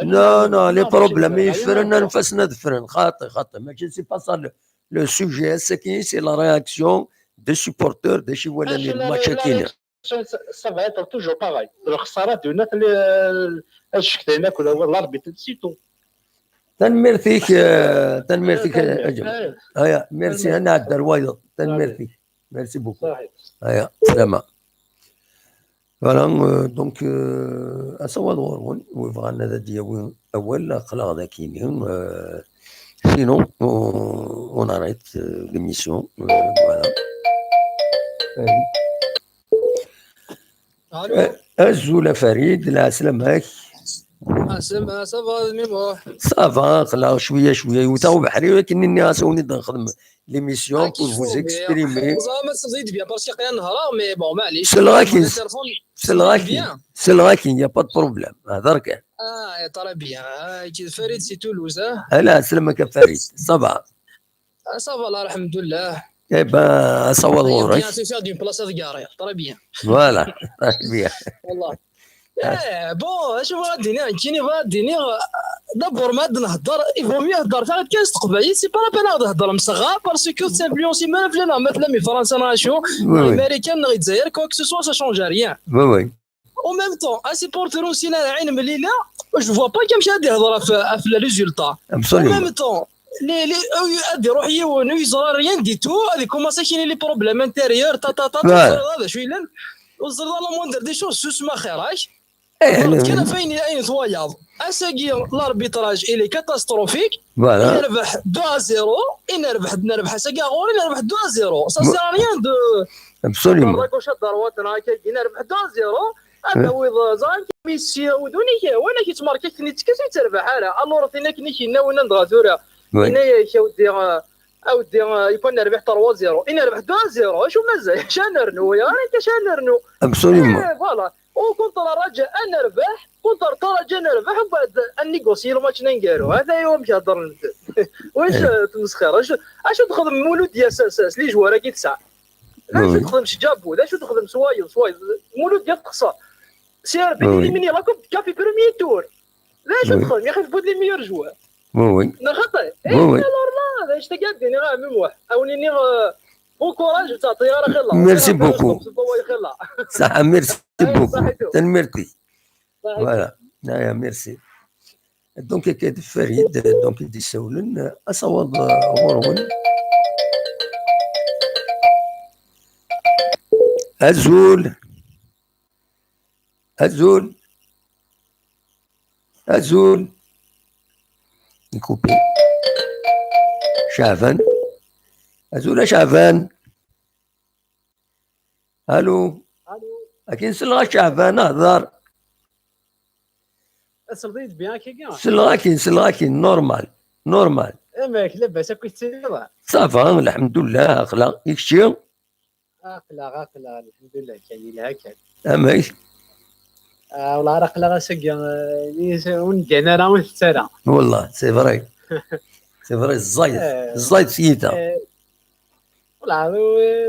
Non, non, les problèmes يفرن أنفسنا دفرن، خاطر، خاطر. ماشي c'est pas ça le, le sujet, c'est qui, c'est la réaction des supporters, des شي ولا les matchs كاين. Ça va être toujours pareil. الخسارة دونات الشكتينة كلها هو الاربيتر c'est tout. تنميرتيك، آه، تنميرتيك، آه، أجل. آه. هيا، merci، أنا عبد الوايض. تنميرتيك. Merci beaucoup. صحيح. هيا، سلامة. Voilà, euh, donc, euh, asawaḍ ɣur-wen, wi bɣan ad d-yawi awal, aql-aɣ d akini, euh, Sinon, on, on arrête euh, l'émission. Euh, voilà. Euh, Allô. Euh, Azul a Farid, la semaine. Ah, ça va, ça va, mais bon. Ça va, خلاص, شوية شوية يوتا وبحري, ولكن إني غاسوني نخدم l'émission pour vous exprimer. زعما تزيد bien parce que كاين نهار, mais bon, معليش. سلغاكي, سلغاكي, سلغاكي, y a pas de problème. هضر كان. Ah, très bien. Ah, Farid, c'est Toulouse, hein? لا, سلمك يا فريد. Ça va. Ah, ça va, là, الحمد لله. Eh ben, ça va. Bien, c'est ça, d'une place à garer. Très bien. Voilà, très bien. والله. Eh, bon, شوف غادي نجيني غادي نغ دابور ما عاد نهضر, il vaut mieux نهضر حتى كاين تقبايل, c'est pas la peine نهضر مسغا, parce que c'est influencé ما فلان ما فلان من فرنسا راه شو, oui, oui, américain نغ دزاير, quoi que ce soit, ça change rien. Oui, oui. Au même temps, un supporter aussi, là, عين مليلة, je vois pas كيفاش غادي يهضر في, في les résultats. Absolument. Au même temps, les, les, غادي يروح يون, يزرى rien du tout, غادي يكومونسي كاين les problèmes intérieurs, ta, ta, ta, ta, voilà. هذا شو يلان. وصل la moindre des choses, سوس ما خيراك. إيه، كان فين أين ثوايض. أساقي l'arbitrage, il est catastrophique. Voilà. يربح deux à zéro, يربح, نربح أساقي غوري, يربح deux à zéro. Ça sert à rien de Absolument. La gauche à droite, هكا يربح deux à zéro. هذا ويض زان ميسي ودوني, وانا كيتماركي كني تكسي تربح على الور ثينا كني كينا وين ندغا ثورا. Oui. هنا يا اودي, اودي, يكون نربح trois zéro, انا نربح deux zéro, شو مازال شان نرنو يا راني شان نرنو. Absolument. إيه, voilà. وكونتر الرجاء نربح, كونتر الترجي نربح, ومن بعد نيغوسي الماتش ننقالو. هذا يوم كيهضر. واش تمسخر؟ اش, اش تخدم مولود يا ساساس لي جوار كي تسعه؟ لا, شو تخدم شجابو؟ لا, شو تخدم سوايض, سوايض؟ مولود يا تخسر. سي ار بي لي ميني لا كوب كافي بروميي تور. لا, شو تخدم يا اخي؟ تبوت لي ميور جوار. Oui, oui. لا خطا. Oui, oui. نورمال, اش تقعد ديني غير ميم واحد. اونيني, بون كوراج وتعطي يا راه خير الله. Merci beaucoup. صح, merci beaucoup. تنميرتي. Voilà. Merci. Donc, كاين فريد, donc, يدي سولن, أصوات غورون. أزول. أزول. أزول. يكوبي. شعبان. أزول شعبان. الو. الو. اكن سلغا شعبان هضر. سلغيت بيان كي كان. سلغاكين, سلغاكين, نورمال, نورمال. اماك لاباس, اكو تسير؟ صافا, الحمد لله, اخلا يكشي. اقلا, اقلا, الحمد لله, كاين لها كان. اماك. آه, والله راه اقلا غا سقيا, آه, ونقعنا راه وين تسارع. والله, c'est vrai. C'est vrai, الزايد, الزايد سيدها. والله,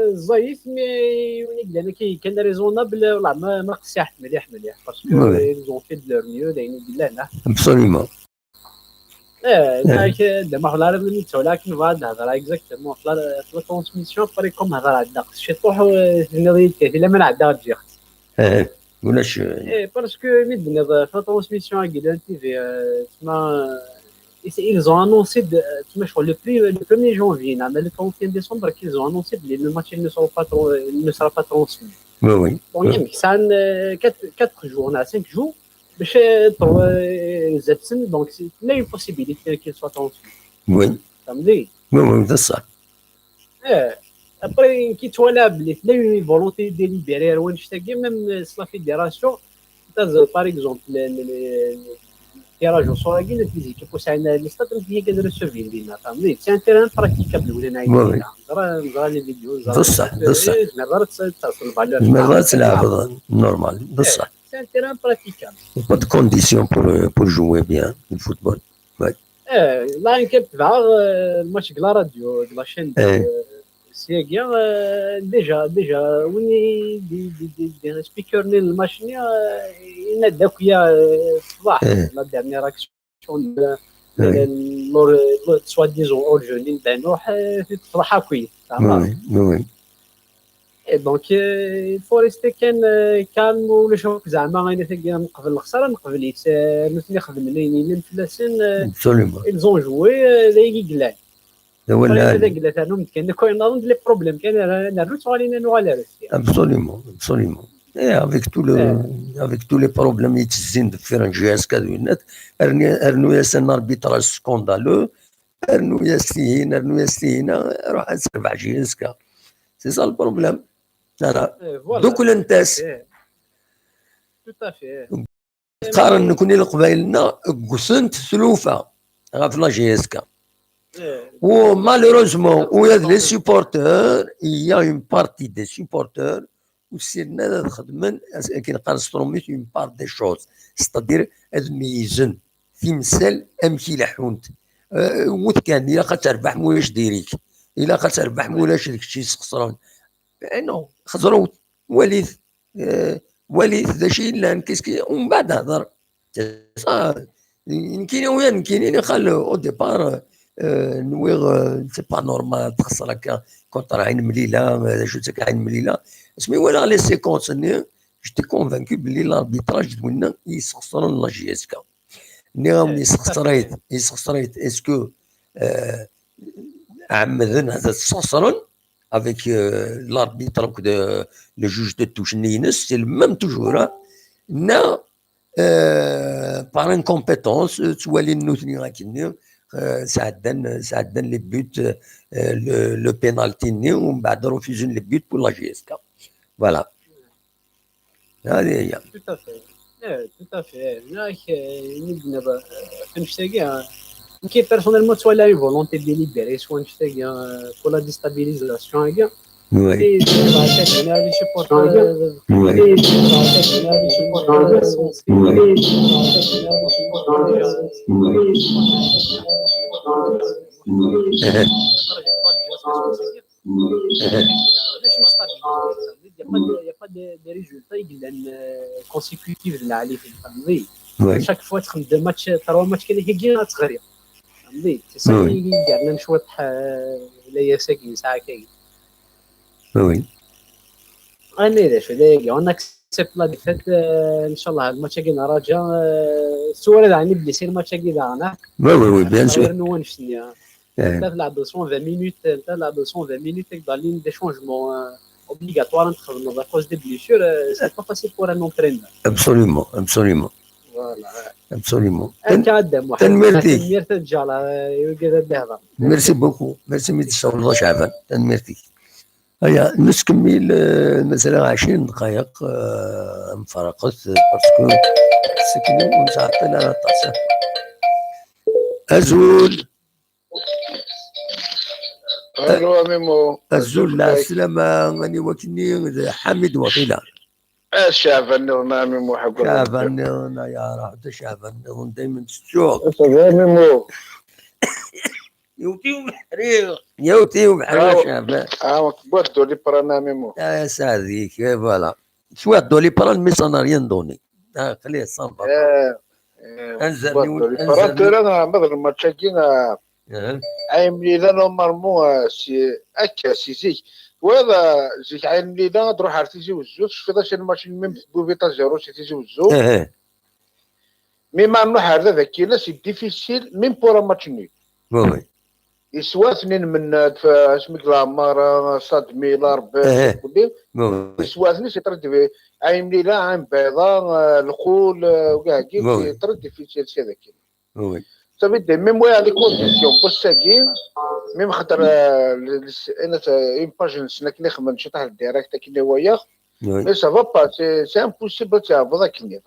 الزايد, مي وين يقول لك كان ريزونابل, والله ما, ما قسيحت مليح, مليح, parce que ils ont fait de leur mieux, داين يقول لنا. Absolument. ايه, داك, دابا والله راه ملي تولى كي نبغى نهضر اكزاكتومون, في لا, في لا ترانسميسيون, ابري كوم هضر عندنا, خص شي طوح, وتني ضيق كيف الا من عندها تجي خص. ايه, ولاش. ايه, parce que مي دنا في لا ترانسميسيون كي دار تي في, آه, تسمى, ils ont annoncé, تسمى شغل, le premier, le premier janvier, نعم, le trente et un décembre, qu'ils ont annoncé que le match, il ne sera pas, il ne sera pas transmis. Oui, oui. Donc, il y a quatre, quatre jours, on a cinq jours, باش, آه, ترو-, آه, زادسن, donc c'est, il y a une possibilité qu'il soit transmis. Oui. فهمتي؟ Oui, oui, c'est ça. ايه, ابري كي تولى بلي تلاقي فولونتي ديليبيري وين شتاقي, ميم سلا فيديراسيون تازل, باغ اكزومبل, التيراج وصوراكي لي فيزيك يكون ساعنا لي ستاد, هي كان ريسوفي لينا, فهمتي؟ سي ان تيران براكتيكابل ولا نايم. نزرا, نزرا لي فيديو, نزرا بصح, بصح. نزرا تصل فالور, نزرا تلعب نورمال, بصح. سي ان تيران براكتيكابل. Pas de condition pour, pour jouer bien le football. ايه, لا, كنت تبع, آه, الماتش ديال لا راديو, ديال لا شين, آه, سياكيا, آه, ديجا, ديجا, وين دي, دي, دي, دي سبيكر من الماتش, آه, يناداك يا, آه, صباح, لا ديرنيير اكسيون, آه, لور, لور, سوا ديزون اور جونين بانوح, آه, في الصباح هاكوي, زعما. Oui, oui. اي دونك, آه, il faut rester كان, آه, كالم, ولا شوف زعما غير تلقى من قبل الخساره, من قبل يس-, آه, مثل يخدم لي, لي فلاسين, آه, Absolument. Ils ont joué, آه, لا يقلان. هو ولا لا. لا يقلان, تاع نوم كان كوين نظن لي بروبليم كان, آه, نروت علينا نوع لا روسيا. Absolument, absolument. Et avec tout le, avec tous les problèmes يتزين في فرنجي اسكادوينات, ارنو ياسن اربيتراج سكوندالو, Rnu-yas tihin, rnu-yas tihin, ruḥ ad terbeḥ J S K. C'est ça le problème. Voilà. Dduklent-as. Tout à fait. Qqaren nekni Leqbayel-nneɣ ggtent tlufa ɣef la J S K. U malheureusement, ula d les supporters, il y a une partie des supporters ur ssinen ad xedmen, akken qqaren s trumit, une part des choses, c'est-à-dire ad meyyzen timsal amek i leḥḥunt. Wwet kan, ilaq ad terbeḥ, ma ulac diri-k, ilaq ad terbeḥ, ma ulac d kečč yesxeṣren. Eh non, xeẓrut, walit, eh, walit d acu yellan, qu'est-ce que, umbeɛd hder. C'est ça. Nekkini, uya nekkini, nixal, au départ, euh, nwiɣ, euh, c'est pas normal, txeṣṣer akka contre Ɛin Mlila, euh, d acu-tt akka Ɛin Mlila. Asmi walaɣ les séquences-nni, j'étais convaincu belli l'arbitrage d winna i yesxeṣren la J S K. Nniɣ-awen, yesxeṣer-it, yesxeṣer-it, est-ce que, euh, ɛemmden ad t-sxeṣren avec, euh, l'arbitre akked, euh, le juge de touche-nni-ines, c'est le même toujours, hein. Neɣ, euh, par incompétence, euh, ttwalin nutni akkenni, euh, sɛeddan, sɛeddan les buts, euh, le, le penalty-nni, umbeɛd refusen les buts pour la J S K. Voilà. هذه هي. Tout à fait. Eh, tout à fait. Nniɣ-ak, eh, ini-d naba, eh, annect-agi, ah. Nekk personnellement, ttwaliɣ une volonté délibérée, soit annect-agi, ah, pour la déstabilisation-agi. Oui. Et, eh, bah, c'est bien, les supporters, eh, oui. Eh, bah, c'est bien, les supporters, eh, sont, oui. Eh, bah, c'est bien, les supporters, eh, sont, oui. Oui. Eh. Il n'y a pas de, il y a pas de, des résultats, il y a, euh, consécutifs de la Ligue, فهمتي؟ Oui. Chaque fois, tu as deux matchs, trois matchs, كاين كي تغري. فهمتي؟ C'est ça, oui. Qui gagne شوية, euh, les essais qui ça كاين. Oui. انا علاش هذا، on accepte la défaite, euh, ان شاء الله هاد الماتش كاين رجاء، euh, سؤال يعني بلي سي الماتش كاين انا. Oui, oui, oui, bien sûr. غير نو نشني. انت تلعب deux cent vingt minutes, انت تلعب deux cent vingt minutes, avec des changements, euh, obligatoires, انت تخدم à cause des blessures, euh, c'est pas facile pour un entraîneur. Absolument, absolument. Voilà. Absolument. انت عاد محمد. تنميرتي. تنميرتي ان شاء الله, euh, يوجد الدهضة. Merci beaucoup. Merci, mi d-tessawleḍ a Caɛban. Tanemmirt-ik. Aya, nettkemmil, euh, mazal عشرين دقائق, euh, mfarqet, parce que tseknu ur nesɛi ara aṭas. Azul. Allo, a Mimo. Azul, lɛeslama, aniwa-k-nni? D Ḥamid waqila. A Caɛban nniḍen, a Mimo, ḥagu. Caɛban nniḍen, ya Ṛaḥ, d Caɛban nniḍen, daymen tettuɣ. A Mimo. Yewti ubeḥri, yewti ubeḥri, a Caɛban. Ah, tewwiḍ Doliprane, a Mimo. Ah, saɛd-ik, eh, voilà. Swiɣ Doliprane, mais ça n'a rien donné. Ah, xli, ça va pas. Eh, eh, anzerniwen, anzerniwen. Tura, ma d lmatch-agi, ah, Ɛin Mlila, normalement, ah, si, akka, si zik. Twalaḍ, ah, zik Ɛin Mlila, ad truḥ ar Tizi Wezzu, tecfiḍ acu lmatch-nni, même tewwi huit à zéro si Tizi Wezzu. Mais ma nruḥ ar da dagi, là, c'est difficile, même pour un match nul. Oui, oui. Yeswa-ten-in Mennad, asmi deg leɛmer, ah, Sadmi, Larbet, kulli. Oui, oui. Yeswa-ten-in, c'est très difficile. Ɛin Mlila, Ɛin Bayḍa, ah, Lqul, ah, wagi, c'est très difficile, c'est dagi. Oui, oui. Ça veut dire, même ouais, les conditions, pour ça, même خاطر, ah, le, le, une page, c'est une direct, mais ça va pas, c'est, c'est impossible, c'est impossible.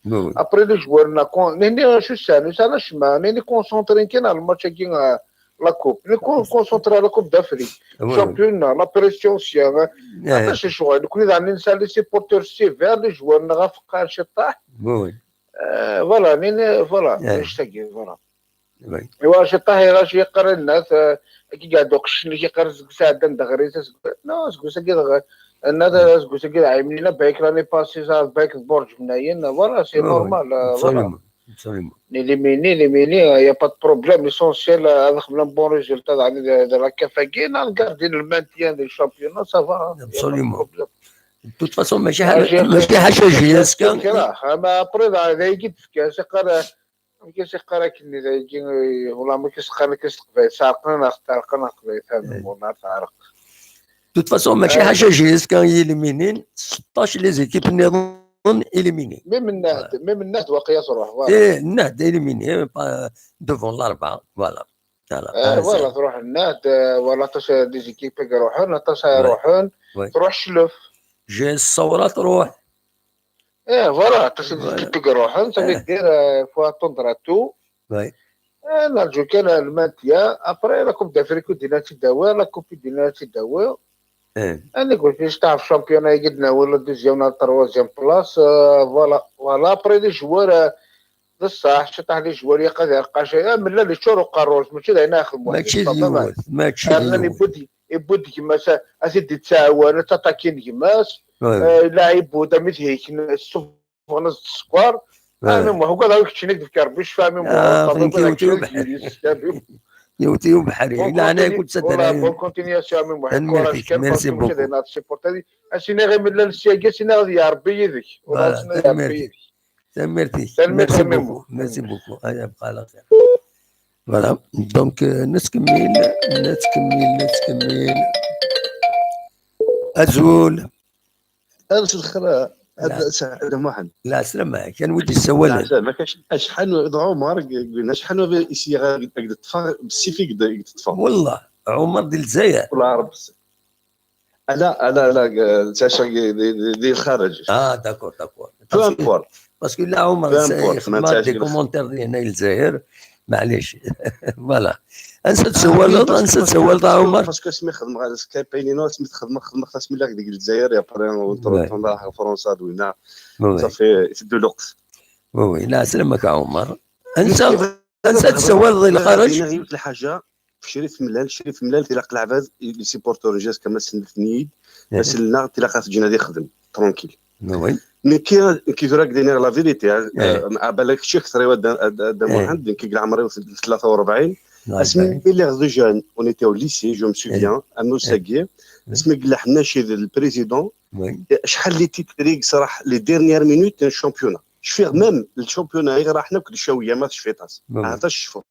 Oui, oui. Après, les joueurs, on a con-, نحن شو السنة؟ سنة شما، نحن concentrés كان على الماتش كي، آه، la coupe. نحن con-، concentrés على la coupe d'Afrique. Oui, oui. Championnat, la pression, c'est, hein. علاش شغل؟ نكون إذا عندنا نسال les supporters sévères, les joueurs نغا فقار شطاح. Oui, oui. آه، voilà، نحن، voilà، نشتاقي، voilà. Oui. إيوا، شي طاهرة، شي يقرا الناس، آه، كي قاعد دوك الشني كيقرا زكسة عندنا دغري، تس-، نو، زكسة كي دغ-، الناس زكسة كي عيمنينا بايك لاني باسي، صار بايك برج منايين، voilà, c'est normal, آه، voilà. Absolument, absolument. Éliminé, éliminé, il y a pas de problème. L'essentiel, euh, avec un bon résultat, dans la, dans la كافاكي، نغاردي le maintien du championnat, ça va, hein, il y a pas de problème. Absolument. De toute façon, ماشي حاجة، ماشي حاجة جينيسكا. أما après, ذا يجي تفكير، c'est قال، ما كاينش يقرا كني دايكي، والله ما كاينش يقرا، كاينش القبايل. سارقنا، سارقنا القبايل، فاهم؟ إيه. والله تعرق. De toute façon, ماشي حاجة جينيسكا يليمينين ستطاش les équipes نظن إليميني. Même النهد، même النهد واقيلا تروح، voilà. إيه، النهد إليميني، إيه، با-، devant الأربعة، voilà. Voilà, truḥ Nnad, voilà, aṭas des équipes i iruḥen, aṭas i iruḥen, truḥ Cclef. G S Ṣawra truḥ. Eh, voilà, aṭas des équipes i iruḥen, ça veut dire, euh, faut attendre à tout. Eh, nerǧu kan le maintien. Après, la Coupe d'Afrique, ur d-yenna ad tt-id-awiḍ, la Coupe, ur d-yenna ad tt-id-awiḍ. Anig ur t-yesteɛref championnat-agi, d-nawi la deuxième, la troisième place. Euh, voilà, voilà. Après, les joueurs, euh, d ṣṣeḥ, ciṭaḥ les joueurs, yaqad ireqqac. Ah, mella les ččur uqerru-s, mačči d ayen axem. Mačči d yiwet, mačči d yiwet. Rnan yewwi-d, yewwi-d gma-s, ad t-id-ittɛawan, ad taṭakin gma-s. Euh, laɛib bu-, d amit hiken, ssufɣen-as-d sskeṛ. Ɛmi Muḥ, ugadeɣ ad keččini ad k-d-fkeɣ Rebbi ccfa, ɛmi Muḥ. Yewwet-iyi ubeḥri. Laɛnaya-k ur ttadar. Bonne continuation, ɛmi Muḥ. Tanemmirt-ik, merci beaucoup. Ad supporter. As-iniɣ imellal ssyagi, as-iniɣ ad yeɛrebbi yid-k. Tanemmirt-ik. Tanemmirt-ik. Merci beaucoup. Merci beaucoup. Ay, abqa ɛla xir. Voilà. Donc, euh, nettkemmil, nettkemmil, nettkemmil. Azul. Ad lxir, ad Saɛid Muḥend. La slama-k, anwa i d-yessawalen? Acḥal d Ɛumar, acḥal i s-yeɣ ad d-ṭṭfeɣ, bessif i d-ṭṭfeɣ. Wallah, Ɛumar di Lezzayer. Wallah, Rebbi. Ala, ala, ala, ttɛiceɣ di, di, di, di lxareǧ. Ah, d'accord, d'accord. Peu importe. Parce que là, Ɛumar yexdem des commentaires di hna i Lezzayer, maɛlic. Voilà. Ansa tsawaleḍ, ansa tsawaleḍ a Ɛumar? Parce que asmi xedmeɣ Skype-ini, asmi xedmeɣ, xedmeɣ tasmila deg Lezzayer, et après, on tourne ɣer Fransa d winna. Safi, iteddu lweqt. Oui, oui, la slama-k a Ɛumar. Ansa, ansa tsawaleḍ i lxareǧ? Yiwet lḥaǧa, Crif Mellal, Crif Mellal, tilaq leɛbad, les supporters n G S K ma sennfen-iyi-d, ma sellen-aɣ, tilaq ad t-ǧǧen ad ixdem, tranquille. Nekki, nekki tura ad k-d-iniɣ la vérité, ah, eh, ah, balak kečč akter-iw a Dda, a Dda, a Dda Muḥend, nekki deg leɛmer-iw tlata u rebɛin, asmi lliɣ d jeune, on était au lycée, je me souviens, annus-agi, asmi yella Ḥennaci d le président, acḥal les titres i yeṣraḥ les dernières minutes n championnat. Cfiɣ même le championnat i ɣraḥen akk d Ccawiya, ma tecfiḍ-as. Ahat ad tecfuḍ.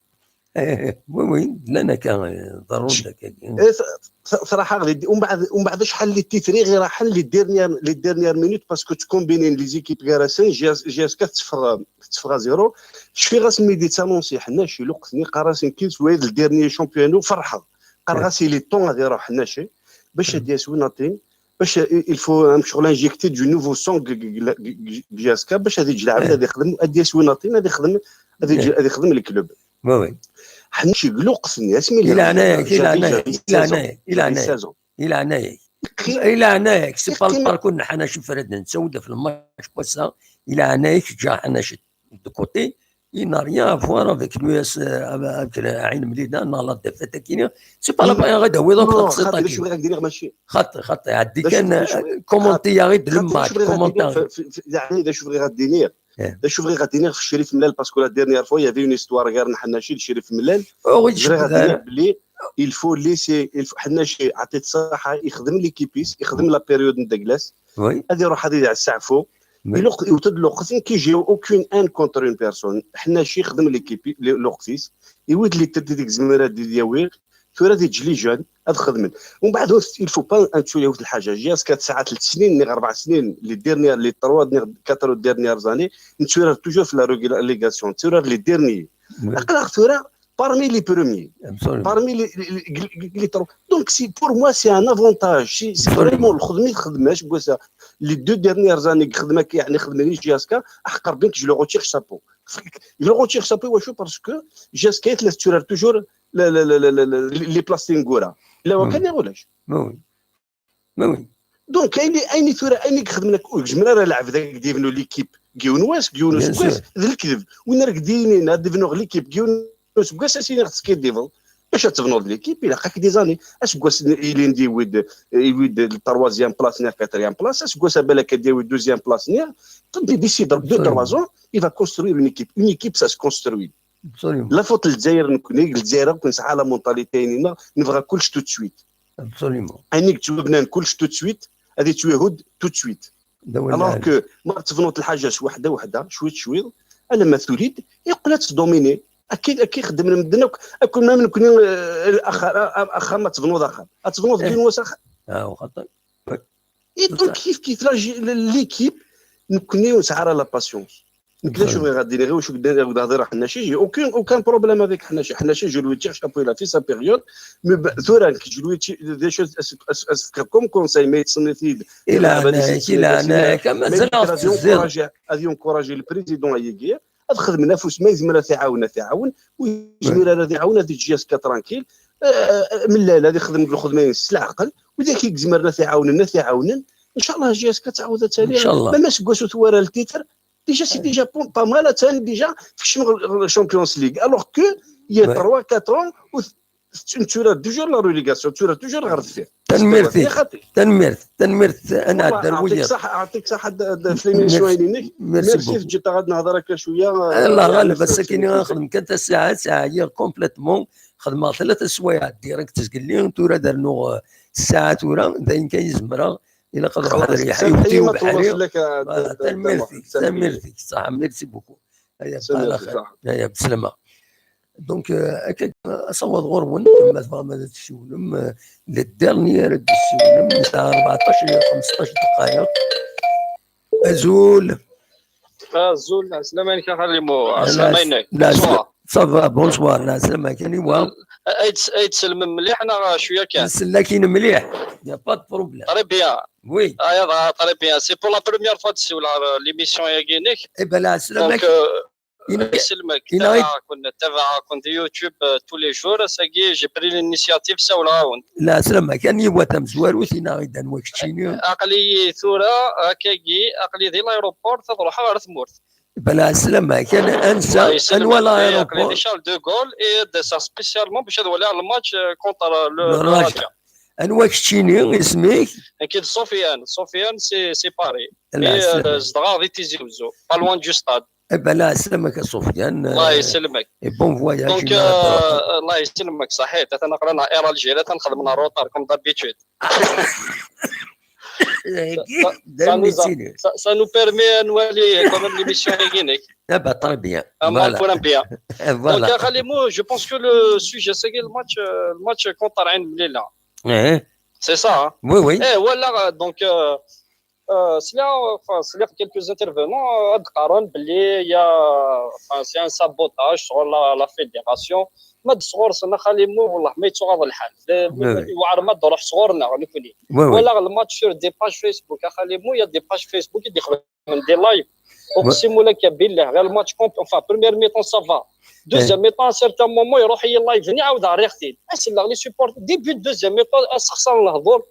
Eh, oui, oui, llan akka, eh, ḍerrun-d akka. Eh, t-, t-, traḥ-aɣ di, umbeɛd, umbeɛd acḥal les titres i ɣraḥen les dernières, les dernières minutes, parce que ttkumbinin les équipes gar-asen, G S, G S K tetteffeɣ, tetteffeɣ à zéro. Cfiɣ asmi d-ittanunsi Ḥennaci, lweqt-nni qqar-asen kif wayeḍ le dernier championnat, ferḥeɣ. Qqareɣ-as il est temps ad iruḥ Ḥennaci, bac ad d-yas win aṭin, bac i-, il faut, am, ccɣel injecter du nouveau sang deg, deg, deg, deg G S K, bac ad yeǧǧ leɛbad ad ixdem, ad d-yas win aṭin, ad ixdem, ad yeǧǧ, ad ixdem le club. Oui, oui. Ḥennaci deg lweqt-nni, asmi i leɛnaya-k, i leɛnaya-k, i leɛnaya-k, i leɛnaya-k, i leɛnaya-k. I leɛnaya-k, c'est pas le parcours n Ḥennaci Fred, netta ur d-af le match n wass-a, i leɛnaya-k, ǧǧa Ḥennaci de côté, il n'a rien à voir avec l'U S, euh, avec Ɛin Mlida, neɣ la défaite-agi. C'est pas la peine ad d-tawiḍ akk taqsiṭ-agi. Xaṭi, xaṭi, ɛeddi kan, commenter-aɣ-d le match, commenter. Yeɛni, d acu bɣiɣ ad d-iniɣ? D acu bɣiɣ ad d-iniɣ ɣef Crif Mellal, parce que la dernière fois, il y avait une histoire gar Ḥennaci d Crif Mellal. Bɣiɣ ad d-iniɣ belli il faut laisser, il faut, Ḥennaci, ɛṭi-t ṣṣaḥa, ixdem l'équipe-is, ixdem la période n Daglas. Ad iruḥ ad iɛessaɛfu. Iluq-, iwet-d lweqt, nekk j'ai aucune haine contre une personne. Ḥennaci ixdem l'équipe, le-, lweqt-is. Iwit les titres i yezmer ad d-yawi. Tura ad yeǧǧ les jeunes ad xedmen. Umbeɛd, il faut pas ad nettu yiwet lḥaǧa. G S K tesɛa tlet snin, neɣ rebɛ snin, les dernières, les trois, neɣ quatre dernières années, netturar toujours f la relégation, netturar les derniers. Aql-aɣ tura parmi les premiers. Parmi les, les, les, les, les trois. Donc, c'est, pour moi, c'est un avantage. C'est, c'est vraiment, lxedma i txedmem aseggas-a, les deux dernières années, xedma, yeɛni, xedmen i G S K, aḥeqq Rebbi, je le retire chapeau. Je le retire chapeau, wacu, parce que G S K tella tetturar toujours la, la, la, les places tineggura. Lawan kan ulac. Donc, ayen, ayen tura, ayen i ixedmen akk, ur yezmir ara lɛebd ad d-yebnu l'équipe deg yiwen wass, deg yiwen useggas, d lekdeb. Win ara k-d-yinin ad d-bnuɣ l'équipe deg yiwen useggas, ad s-iniɣ teskiddibeḍ. Bac ad tebnuḍ l'équipe, ilaq-ak des années. Aseggas ilindi yewwi-d, yewwi-d le troisième place neɣ quatrième place, aseggas-a balak ad d-yawi douzième place neɣ, d'ici deux, trois ans, il va construire une équipe. Une équipe, ça se construit. La faute n Lezzayer, nekkni, Lezzayer akk nesɛa la mentalité-nni, nebɣa kullec tout de suite. Ayen i yettwabnan kullec tout de suite, ad yettwihudd tout de suite. Alors que ma tebnuḍ lḥaǧa s weḥda weḥda, cwiṭ cwiṭ, alamma tuli-d, yeqqel ad tdomini. Akka, akka i xeddmen medden akk, akk ma nekkni, eh, axxam, a-, a-, axxam, ad tebnuḍ axxam. Ad tebnuḍ deg yiwen wass axxam. Et donc, kif kif, la, l'équipe, nekkni ur nesɛi ara la patience. Nekk d acu bɣiɣ ad d-iniɣ, i wacu d-hḍireɣ Ḥnaci, j'ai aucun, aucun problème avec Ḥnaci. Ḥnaci, je lui tire chapeau, il a fait sa période. Mais ba-, tura nekk, je lui tire, d acu as-, as-, as-fkeɣ comme conseil, ma yettṣenni-t-id, i leɛnak, i leɛnak, ama mazal ad encourager, ad encourager le président ayagi, ad xedmen afus, ma yezmer ad t-iɛawen, ad t-iɛawen, ur yezmir ara ad iɛawen, ad yeǧǧ J S K tranquille, euh, euh, mellal, ad ixdem lxedma-ines s leɛqel, widak i yezmren ad t-iɛawnen, ad t-iɛawnen, inchallah J S K ad tɛawed ad tali, même aseggas ur tewwi ara le titre, déjà, c'est déjà pas, pas mal, attan déjà tekcem ɣer, ɣer Champions League. Alors que il y a trois quatre ans, ur t-, netturar toujours la relégation, netturar toujours ɣer deffir. Tanemmirt-ik, tanemmirt, tanemmirt, ad nɛeddi ar wiyaḍ. Yeɛṭik ṣṣeḥḥa, yeɛṭik ṣṣeḥḥa d, d, f l'émission-inek. Merci beaucoup. Merci, teǧǧiḍ-aɣ ad nehḍer akka cwiya. Allah ɣaleb, ass-akini ad nexdem kan tasaɛet, ɛyiɣ complètement. Xedmeɣ tlata swayeɛ direct zgelli, tura ad rnuɣ, eh, ssaɛa tura, d ayen kan i zemreɣ. Ilaq ad ruḥeɣ ad reyḥeɣ iwet-iyi ubeḥri. Voilà, tanemmirt-ik, tanemmirt-ik, ṣaḥa, merci beaucoup. Aya, bsellama. Donc, euh, akka, asawaḍ ɣur-wen, ma tebɣam ad tessiwlem, euh, le dernier ara d-tessiwlem, nesɛa rbeɛṭac, xemseṭṭac dqayeq. Azul. Azul, ɛeslama-inek a Xalimu, ɛeslama-inek. Bonsoir. Ça va, bonsoir, ɛeslama-k, aniwa? Ay d-, ay d-sellmem mliḥ neɣ cwiya kan? Nsell-ak-in mliḥ, y a pas de problème. Très bien. Oui. Ah, ya, très bien. C'est pour la première fois d-ssiwleɣ ɣer l'émission-agi-inek. Eh ben, ɛeslama-k. Donc, euh, Ina-, iselmek, ina-, ttabaɛeɣ-ken, ttabaɛeɣ-ken di YouTube, euh, tous les jours. Ass-agi, j'ai pris l'initiative, ssawleɣ-awen. Ɛeslama-k, aniwa tamezwarut, inaɣ-id anwa keččini. Aql-iyi tura, akkagi, aql-iyi di l'aéroport, ad ruḥeɣ ɣer tmurt. Bla ɛeslama-k, an-, ansa, anwa l'aéroport? Aql-iyi di Charles de Gaulle, et d-aseɣ spécialement bac ad waliɣ le match, euh, contre le, le Raja. Anwa keččini, isem-ik? Nekk d Sofiane. Sofiane, c'est, c'est Paris. Et, euh, zedɣeɣ di Tizi Wezzu, pas loin du stade. Eh ben, la, ɛeslama-k a Sofiane. Allah yesselmek. Et bon voyage. Donc, euh, Allah yesselmek, ṣaḥit. Atan aql-aneɣ Air Algérie, atan xedmen retard, comme d'habitude. Ça, ça nous a-, ça, ça nous permet à nous aller quand même l'émission-agi-inek. Ah bah, très bien. Voilà. Donc, euh, Khalimou, je pense que le sujet, c'est le match, euh, le match contre Ain Melilla. C'est ça, hein ? Oui, oui. Eh, voilà, donc, euh, Euh, sliɣ, enfin, sliɣ quelques intervenants, euh, ad qqaren belli y a, enfin, c'est un sabotage sur la, la fédération. Ma d sɣur-sen, a Xalimu, wellah ma yettuɣaḍ lḥal. Yewɛer ma d-ruḥ sɣur-neɣ, nekni. Walaɣ le match sur des pages Facebook, a Xalimu, y a des pages Facebook i d-ixedmen des lives. Uqsimu laka billah, ɣer le match comp-, enfin, première mi-temps, ça va. Deuxième mi-temps, à un certain moment, iruḥ-iyi live-nni, ɛawdeɣ rriɣ-t-id. Aselleɣ, les supporters, début de deuxième mi-temps, ad sxeṣren lehdur.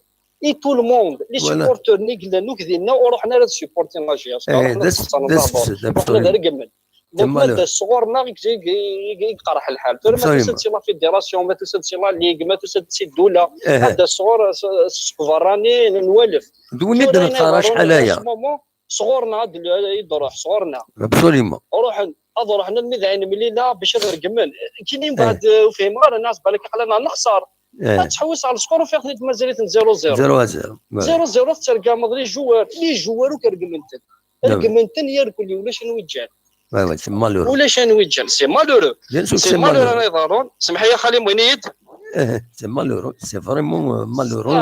Et tout le monde, les supporters-nni i yellan akk dinna, ur ruḥen ara ad supportin la J S K, ruḥen ad sxeṣren lehdur. Ruḥen ad regmen. Donc, ma d sɣur-neɣ i, i, i, i yeqreḥ lḥal. Tura ma tusa-d si la fédération, ma tusa-d si la ligue, ma tusa-d si ddula, ma d sɣur, s, s, seg berrani nwalef. D win i d-neqqar acḥal aya. Sɣur-neɣ ad d-, ad d-ruḥ, sɣur-neɣ. Absolument. Ruḥen, ad ruḥen almi d Ɛin Melilla bac ad regmen. Kini mbeɛd, ur fhimeɣ ara, nas balak aql-aneɣ nexṣer. Ad tḥewwes ɣer le score, ufiɣ-ten-id mazal-iten zéro zéro. Zéro zéro. Zéro zéro, tettergameḍ les joueurs. Les joueurs akk regmen-ten. Regmen-ten yerkul, ulac anwi ǧǧan. Ouais, ouais, c'est malheureux. Ulac anwi ǧǧan. C'est malheureux. Bien sûr que c'est malheureux. C'est malheureux ara iḍerrun. Semḥ-iyi a Xali, mwin-iyi-d. Eh, c'est malheureux. C'est vraiment, euh, malheureux.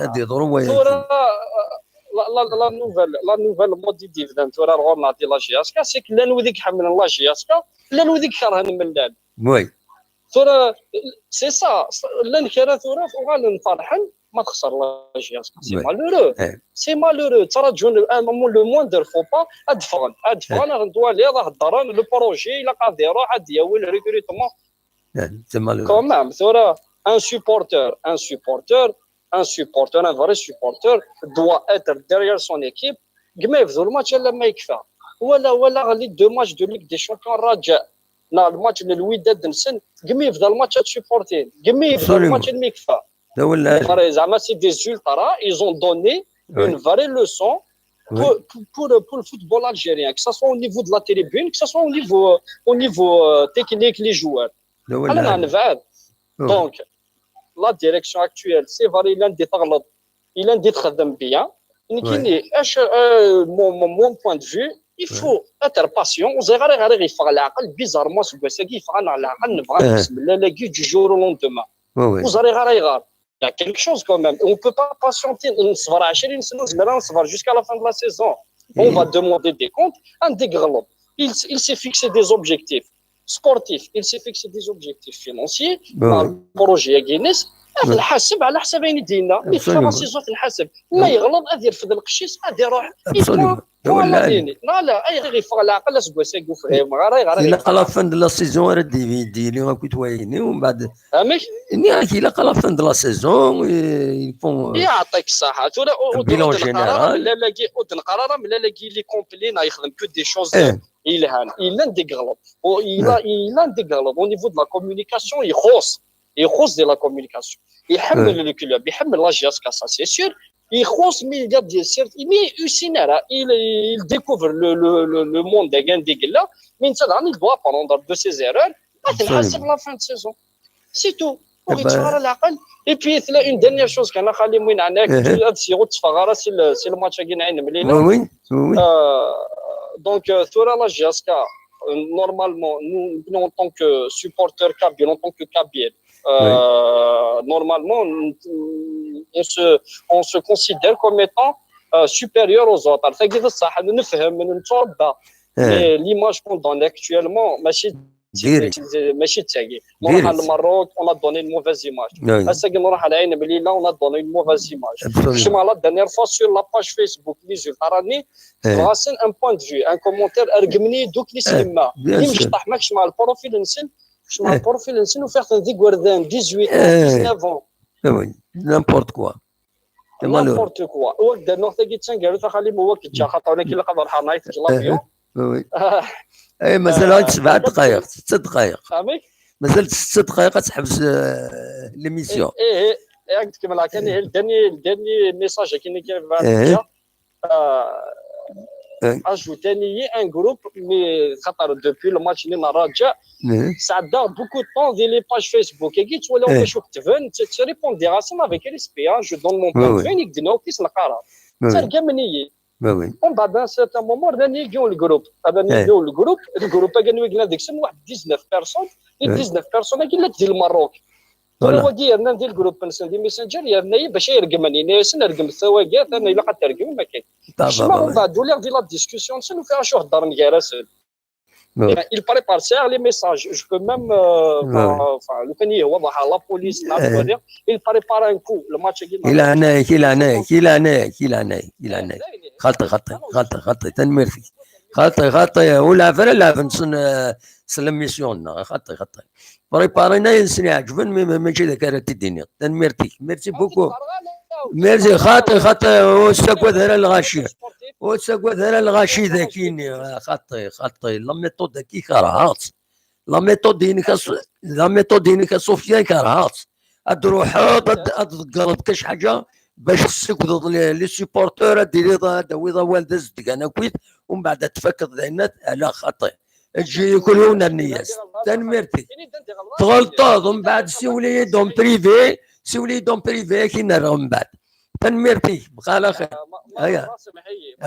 Ad yeḍru waya. Tura, euh, la, la, la nouvelle, la nouvelle mode i d-yebdan tura ar ɣur-neɣ di la J S K, c'est que llan wid i iḥemmlen la J S K, llan wid i ikerhen Mellal. Oui. Tura, c'est ça, llan kra tura uɣalen ferḥen ma texṣer la J S K. C'est malheureux. C'est malheureux. Ttraǧun, à un moment, le moindre faux pas, ad ffɣen. Ad ffɣen, ad ten-twaliḍ, ad heddren, le projet, ilaq ad iruḥ, ad d-yawi le recrutement. C'est malheureux. Quand même, tura, un supporter, un supporter, un supporter, un vrai supporter doit être derrière son équipe. Deg ma yebda le match alamma yekfa. Wala, wala les deux matchs de Ligue des Champions, Raja, neɣ le match n Lwidad-nsen, deg ma yebda le match ad supportin, deg ma yebda le match almi yekfa. Zeɛma, c'est des ultras, ils ont donné une vraie leçon pour, pour, pour, pour le football algérien, que ce soit au niveau de la tribune, que ce soit au niveau, au niveau, euh, technique, les joueurs. Ala nebɛed. Donc, la direction actuelle, c'est vrai, illan di teɣleḍ, illan di texdem bien. Nekkini, euh, mon, mon, mon point de vue, il faut être patient. Ur ẓriɣ ara ayɣer i ɣ-yeffeɣ leɛqel, bizarrement, seg wass-agi yeffeɣ-aneɣ leɛqel, nebɣa ad nḥess Mellal-agi du jour au lendemain. Ur ẓriɣ ara ayɣer. Il y a quelque chose quand même. On peut pas patienter. Neṣber ɛecrin sena, ur nezmir ara neṣber jusqu'à la fin de la saison. On va demander des comptes. Anda i yeɣleḍ? il, il s'est fixé des objectifs sportifs, il s'est fixé des objectifs financiers, مع البروجي-agi-ines, ad t-nḥaseb على حسب ayen i d-yenna. Mi teffeɣ la saison, ad t-nḥaseb. Ma yeɣleḍ, ad yerfed lqecc-is, ad iruḥ. Absolument. Voilà, ayɣer yeffeɣ leɛqel aseggas-agi, ur fhimeɣ ara ayɣer. Ilaq à la fin de la saison ara d-yili akkit wayen-nni, umbeɛd. Amek? Nniɣ-ak, ilaq à la fin de la saison, il faut, euh, يعطيك الصحة. Tura ur d-neqqar ara mlal-agi, ur d-neqqar ara mlal-agi il est complet, neɣ yexdem que des choses yelhan. Yella anda i yeɣleḍ. Yella anda i yeɣleḍ. Au niveau de la communication, ixuṣ. Ixuṣ di la communication. Iḥemmel le club, iḥemmel la J S K, ça c'est sûr. Ixuṣ, mais il y a des, certes, mais ur yessin ara, il, il découvre le, le, le, le monde agi anda i yella, mais netta daɣen il doit apprendre de ses erreurs, ad t-nḥaseb la fin de saison. C'est tout. Ur ɣ-yetteffeɣ ara leɛqel. Et puis, tella une dernière chose kan, a xali Mwin, ɛni ad syiɣ ur tteffeɣ ara si le, si le match-agi n Ɛin Mlila. Oui, oui, oui, oui. Euh, donc, euh, tura la J S K, euh, normalement, nous, nous, en tant que supporters kabyles, en tant que kabyles, euh, normalement, on, on se, on se considère comme étant, euh, supérieur aux autres. Tagi d ṣṣeḥ, nefhem, netturebba. Mais l'image qu'on donne actuellement, mačči ماشي تاعي. نروح على المروك، on a donné une mauvaise image. Ass-agi nruḥ على عين مليلة, on a donné une mauvaise image. Kecmeɣ la dernière fois sur la page Facebook, les yeux, rani, un point de vue, un commentaire, rgmni دوك les yemma. Imecṭaḥ, ma kecmeɣ le profil-nsen, kecmeɣ le profil-nsen, ufiɣ-ten d igerdan, dix-huit ans, dix-neuf ans. N'importe quoi. N'importe quoi. Wak d-rnuɣ tagi d taneggarut, a xali Mwin, wak ǧǧaɣ, xaṭer nekk ilaq ad ruḥeɣ, nɛiṭ deg l'avion. Oui, oui. Ay, mazal-aɣ-d sebɛa ddqayeq, setta ddqayeq. Amek? Mazal setta ddqayeq ad teḥbes, euh, l'émission. Eh, eh, eh, ad kem-kemmleɣ kan, eh, le dernier, le dernier message-agi-nni kan, ajouter un groupe, mais xaṭer depuis le match-nni n Raja, sɛeddaɣ beaucoup de temps di les pages Facebook-agi, ttwaliɣ wacu ketben, tt-, ttrépondiɣ-asen avec respect, hein, je donne mon point de vue, ayen i k-d-nniɣ, ur k-isneqq ara. Ttergamen-iyi. Umbeɛd, à un certain moment, rnan-iyi deg yiwen n le groupe. Rnan-iyi deg yiwen n le groupe, le groupe-agi n wigna deg-sen waḥed dix-neuf personnes, les dix-neuf personnes-agi llant di Lmerruk. Tura wagi yernan di le groupe-nsen di Messenger, yerna-yi bac ay regmen, yenna-yasen regmet tawagi, atan ilaq ad tergmem akken. Kecmeɣ umbeɛd uliɣ di la discussion-nsen, ufiɣ acu heddren gar-asen. Il prépare, sɛiɣ les messages, je peux même, euh, enfin, lukan yehwa, ruḥeɣ la police, neɣ ttwaliɣ, il prépare un coup, le match-agi. I leɛnaya-k, i leɛnaya-k, i leɛnaya-k, i leɛnaya-k, i leɛnaya-k. Xaṭi, xaṭi, xaṭi, xaṭi, tanemmirt-ik. Xaṭi, xaṭi, ur lɛab ara lɛab-nsen, euh, s l'émission-nneɣ, xaṭi, xaṭi. Préparen ayen sen iɛeǧben, mais, mais mačči d akka ara t-id-iniɣ. Tanemmirt-ik. Merci beaucoup. Merci, xaṭi, xaṭi, ur ssagad ara lɣaci. Ur ssagad ara lɣaci daki-nni. Xaṭi, xaṭi, la méthode-agi kerheɣ-tt. La méthode-inek a Su-, la méthode-inek a Sofiane kerheɣ-tt. Ad d-truḥeḍ, ad, ad tḍeggreḍ kac ḥaǧa bac tessagdeḍ les, les supporters, ad d-tiliḍ, ad d-tawiḍ awal d azedgan akkit, umbeɛd ad tfakeḍ d ayen at-, ala xaṭi. Eǧǧ-iyi kul yiwen rni-yas. Tanemmirt-ik. Tɣelṭeḍ, umbeɛd siwel-iyi-d en privé, siwel-iyi-d en privé, ad k-in-rreɣ umbeɛd. Tanemmirt-ik, bqa ɛla xir. Aya.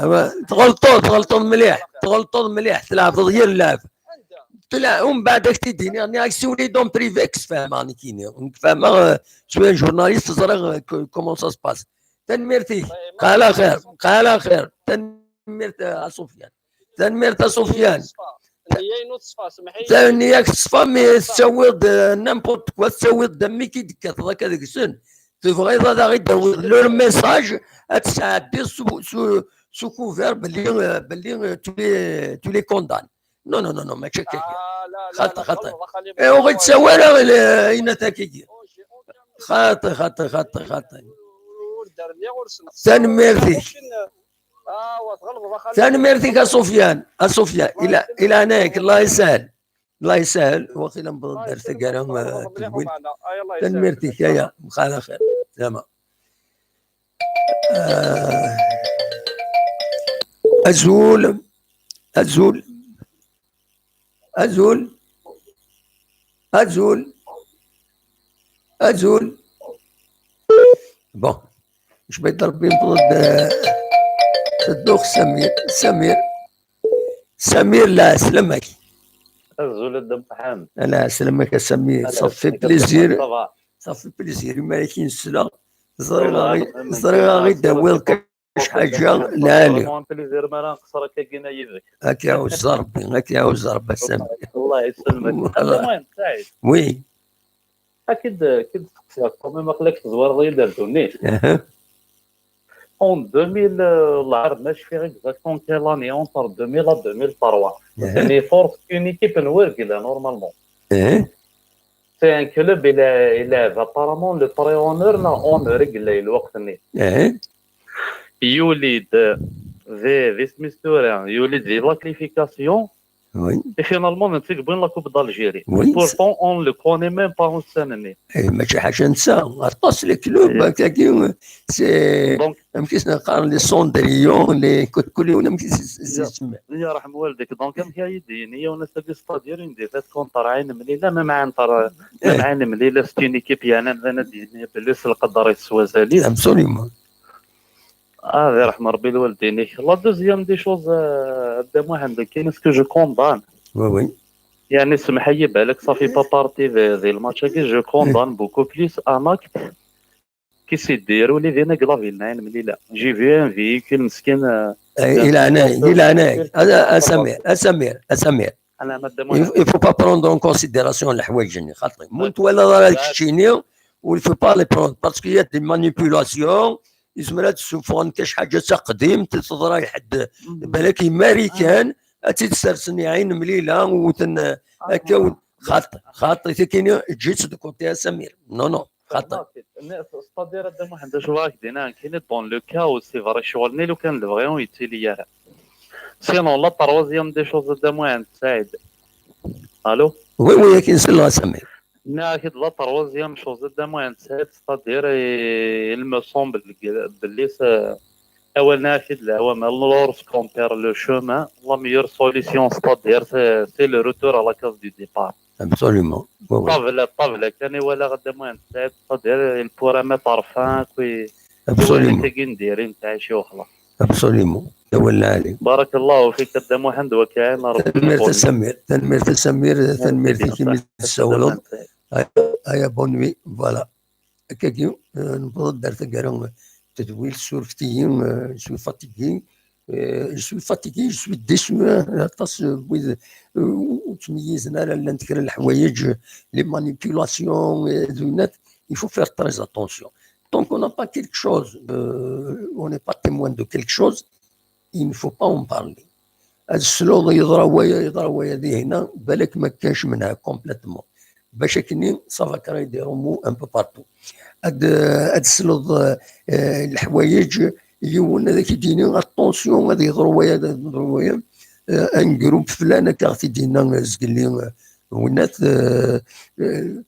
Awa, tɣelṭeḍ, tɣelṭeḍ mliḥ, tɣelṭeḍ mliḥ, tleɛbeḍ yir lɛeb. Tla-, umbeɛd ad k-t-id-iniɣ, nniɣ-ak siwel-iyi-d en privé, ad k-sfehmeɣ nekkini. Nekk fehmeɣ, euh, je suis un journaliste, ẓriɣ, euh, que, comment ça se passe. Tanemmirt-ik, bqa ɛla xir, bqa ɛla xir. Tanemmirt, euh, a Sofiane. Tanemmirt a Sofiane. Nniya-inu teṣfa, semmeḥ-iyi. Nniya-k teṣfa, mais tettawiḍ-d, euh, n'importe quoi, tettawiḍ-d am mi k-id-tekkateḍ akka deg-sen. Tebɣiḍ ad aɣ-id-tawiḍ leur message, ad tesɛeddiḍ sous, sous, sous couvert belli, euh, belli, euh, tu les, tu les condamnes. Non, non, non, non, mačči akka. Xaṭi, xaṭi. Eh, ur ɣ-ittawi ara, euh, ayen akka. Xaṭi, xaṭi, xaṭi, xaṭi. Tanemmirt-ik. Tanemmirt-ik a Sofiane, a Sofiane. I leɛnaya-k, Allah yesahel. الله يسهل، واخيلا نبغى ندير ثقه. تنميرتي كايا مخالخ. زعما. آه. ازول، ازول، ازول، ازول، ازول. بون، اش بغيت ربي نطلب؟ آه، صدوق سمير، سمير، سمير، لا سلمك. ازول الدم طحان. لا سلمك يا سمير، صافي بليزير. صافي بليزير، ما كاين سلا. زريغا غي، زريغا غي داوي ḥaǧa lɛali. Vraiment un plaisir mi ara nqeṣṣer akka gina yid-k. Ad k-iɛuzz Rebbi, ad k-iɛuzz Rebbi a Sami. Allah yesselmek. Voilà. Saɛid. Oui. Ad k-id-, ad k-id-steqsiɣ quand même, aql-ak tezwareḍ-iyi-d ar ddunit. Aha. En deux mille, euh, la, ma cfiɣ exact en quelle année, entre deux mille à deux mille trois. Aha. C'est une force, une équipe n wergila, normalement. Aha. C'est un club, il a, il a apparemment le pré-honneur, la honneur, il a, il a, yuli-d di, di smistura, yuli-d di la qualification. Oui. Et finalement, netta i yewwin la Coupe d'Algérie. Oui. Pourtant, on le connaît même pas ussan-nni. Eh, mačči ḥaca netta, aṭas les clubs, eh, akkagi, c'est, donc, amek i sen-qqaren, les Cendrillon, les Koukoulé, amek i s-, s-, s-, semma. Ya ṛḥem walidek. Donc, amek ay d-yini yiwen ass-agi, c'est-à-dire une défaite contre Aïn Mlila, même Aïn Tar-, même Aïn Mlila, c'est une équipe, yeɛni, amdan ad d-yini belli s lqedr-is s wazal-is. Absolument. Ah, ad iṛḥem Rebbi lwaldin-ik. La deuxième des choses, euh, a Dda Muḥend, kan, est-ce que je condamne? Oui, oui. Yeɛni, semmeḥ-iyi, balak ça fait pas partie de, de le match-agi, je condamne beaucoup plus un acte qui s'est déroulé dinna deg la ville n Aïn Mlila. J'ai vu un véhicule meskin, euh, eh, i leɛnaya-k, i leɛnaya-k. A, a, a Samir, a Samir, a Samir. Il, il faut pas prendre en considération leḥwayeǧ-nni, xaṭi. Ma ur twalaḍ ara keččini, il faut pas les prendre, parce qu'il y a des manipulations, yezmer ad d-ssufɣen kan ḥaǧa taqdimt, teḍra i ḥedd, balak i Marikan, ad tt-id-sersen i Aïn Mlila, wten, akka, xaṭi, xaṭi, tikini, eǧǧ-itt de côté a Samir. Non, non. Xaṭi. C'est-à-dire, a Dda Muḥend, acu ara k-d-iniɣ, nekkini, dans le cas où c'est vrai, ccɣel-nni, lukan lebɣi ur yettili ara. Sinon, la troisième des choses, a Dda Muḥend Saɛid. Allô? Oui, oui, akin selleɣ a Samir. Nniɣ-ak-id la troisième chose, a Dda Muḥend Saɛid, c'est-à-dire, eh, il me semble que, belli s-, awal-nni ak-id leɛwamal, lorsqu'on perd le chemin, la meilleure solution, c'est-à-dire, c'est, c'est le retour à la case du départ. Absolument. Oui, oui. Ṭṭabla, ṭṭabla kan i walaɣ a Dda Muḥend Saɛid, c'est-à-dire, il pourra mettre fin, quoi. Absolument. Tagi n diri, nettɛici u xlaṣ. Absolument. Awal lɛali. Barakallahu fik a Dda Muḥend, wa kan, Rebbi. Tanemmirt a Samir, tanemmirt a Samir, tanemmirt-ik imi d-tessawleḍ. Aya, bonne nuit, voilà. Akkagi, euh, newweḍ-d ar taggara n tedwilt, surfet-iyi, euh, je suis fatigué, euh, je suis fatigué, je suis déçu, hein, aṭas, euh, n wid, euh, ur ttmeyyizen ara, llant kra n leḥwayeǧ, les manipulations, euh, d winat, il faut faire très attention. Tant qu'on n'a pas quelque chose, euh, on n'est pas témoin de quelque chose, il ne faut pas en parler. Ad tesleḍ yeḍra waya, yeḍra waya di hina, balak ma kkac menha complètement. Bac akkenni, ça va créer des remous un peu partout. Ad, ad tesleḍ, euh, leḥwayeǧ, yiwen ad ak-id-yini, attention, ad yeḍru waya, ad yeḍru waya. Euh, un groupe flan, ad ak-t-id-yenna, euh, zgelli, euh, winat, euh, euh,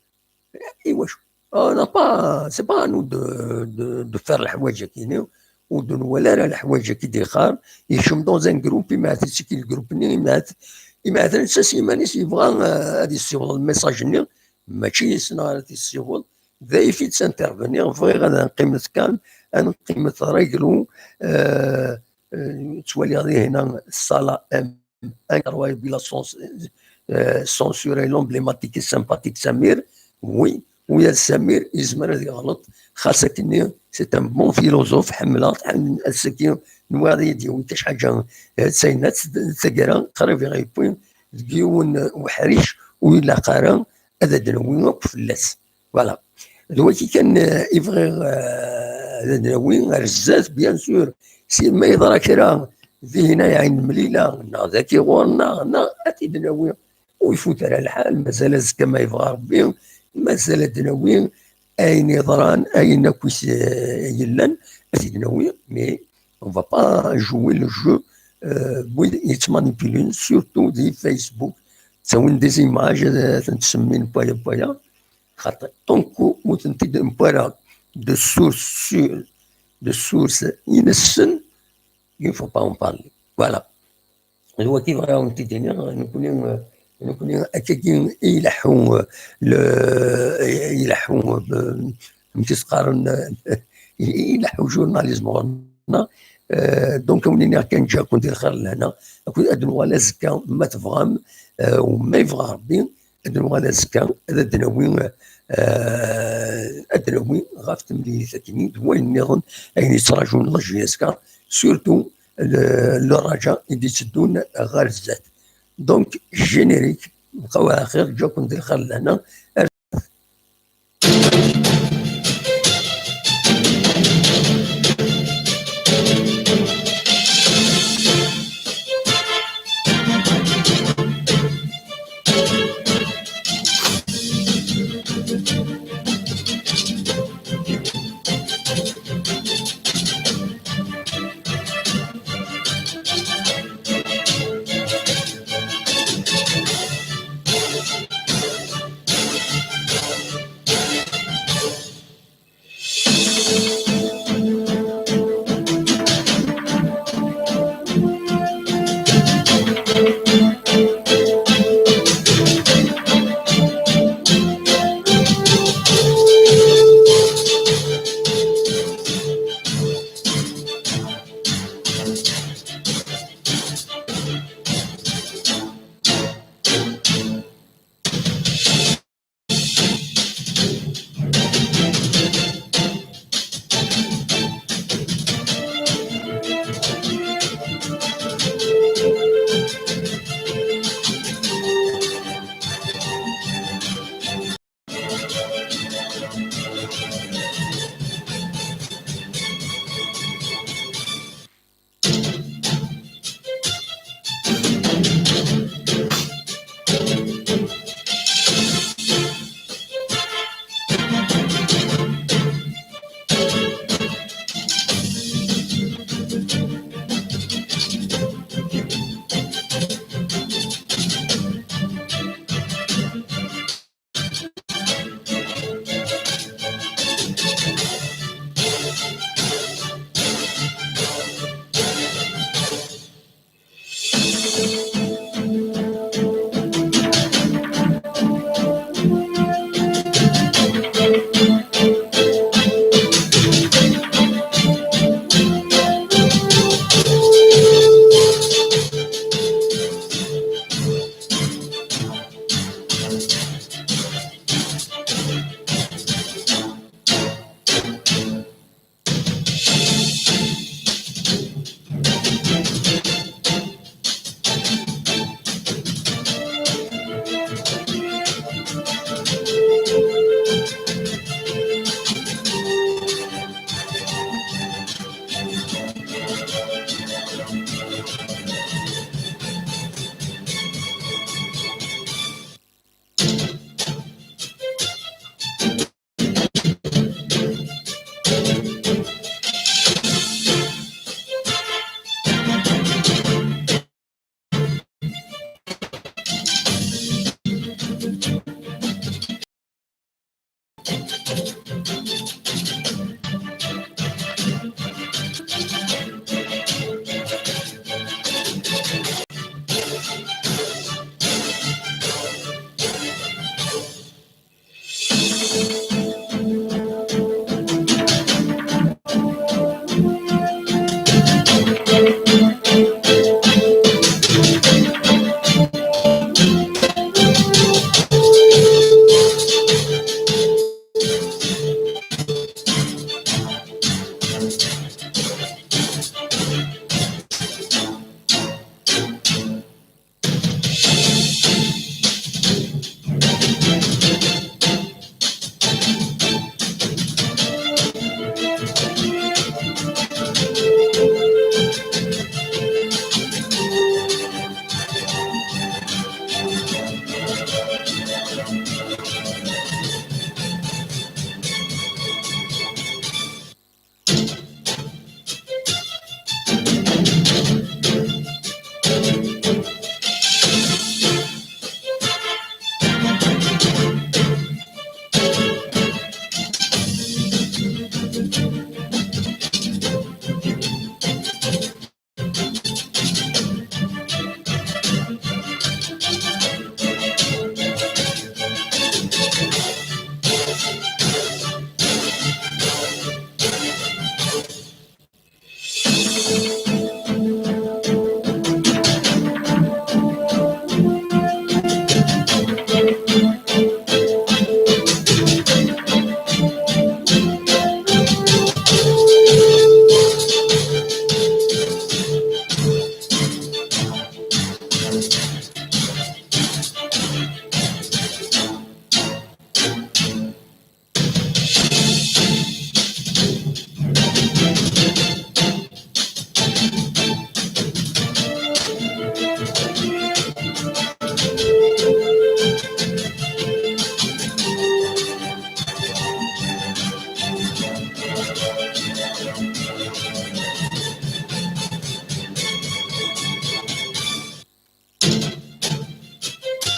Iwacu? Ah, non, pas, c'est pas à nous de, de, de faire leḥwayeǧ-agi-nni, ur d-nwala ara leḥwayeǧ-agi d-ixar, yekcem dans un groupe, imeɛt yettiki le groupe-nni, imeɛt, imeɛt netta s yiman-is yebɣa, euh, ad yessiweḍ le message-nni, mačči yis-neɣ ara t-yessiweḍ, d ayf-it s'intervenir, bɣiɣ ad neqqimet calme, ad neqqimet réglo, euh, euh, ttwaliɣ di hina ṣṣala M, un carrois bila sens, euh, censuré l'emblématique et sympathique Samir. Oui, oui, a Samir, yezmer ad yeɣleḍ. Xas akkenni, c'est un bon philosophe, ḥemmleɣ-t, ḥemmleɣ-t, ass-agi, nwiɣ ad yi-d-yawi kan ḥaǧa, euh, d tayennat, d taggara, qrib i ɣ-yewwi deg yiwen, euh, uḥric, ur ilaq ara ad d-nawi akk fell-as. Voilà. D wagi kan, euh, i bɣiɣ, euh, ad d-nawi ar zdat, bien sûr. Si ma yeḍra kra, dihin ay Ɛin Mlila, neɣ dagi ɣur-neɣ, neɣ ad t-id-nawi. Ur ifut ara lḥal, mazal azekka ma yebɣa Rebbi, mazal ad d-nawi ayen yeḍran, ayen akk is-, yellan, ad t-id-nawi, mais on va pas jouer le jeu, euh, n wid yettmanipulin, surtout di Facebook, ttawin des images, ad, ad tent-semmin n waya n waya, xaṭi, tant que ur tent-id-newwi ara de source sûre, de source inessen, il faut pas en parler. Voilà. D wagi bɣiɣ ad wen-t-id-iniɣ, nekkni, nekkni akkagi i ileḥḥu, le, i ileḥḥu, euh, amek i s-qqaren, i ileḥḥu journalisme ɣur-neɣ. Euh, donc, ad wen-iniɣ kan, ǧǧiɣ-ken di lxir d lehna, akked ad nuɣal azekka, ma tebɣam, euh, u ma yebɣa Rebbi, Ad nuɣal azekka, ad d-nawi, eh, ad d-nawi ɣef temlilit akkenni d wayen nniḍen ayen yettraǧun la J S K, surtout le, le raja i d-itteddun ɣer zdat. Donc, générique, bqaw ar xir, ǧǧa-ken di lxir d lehna.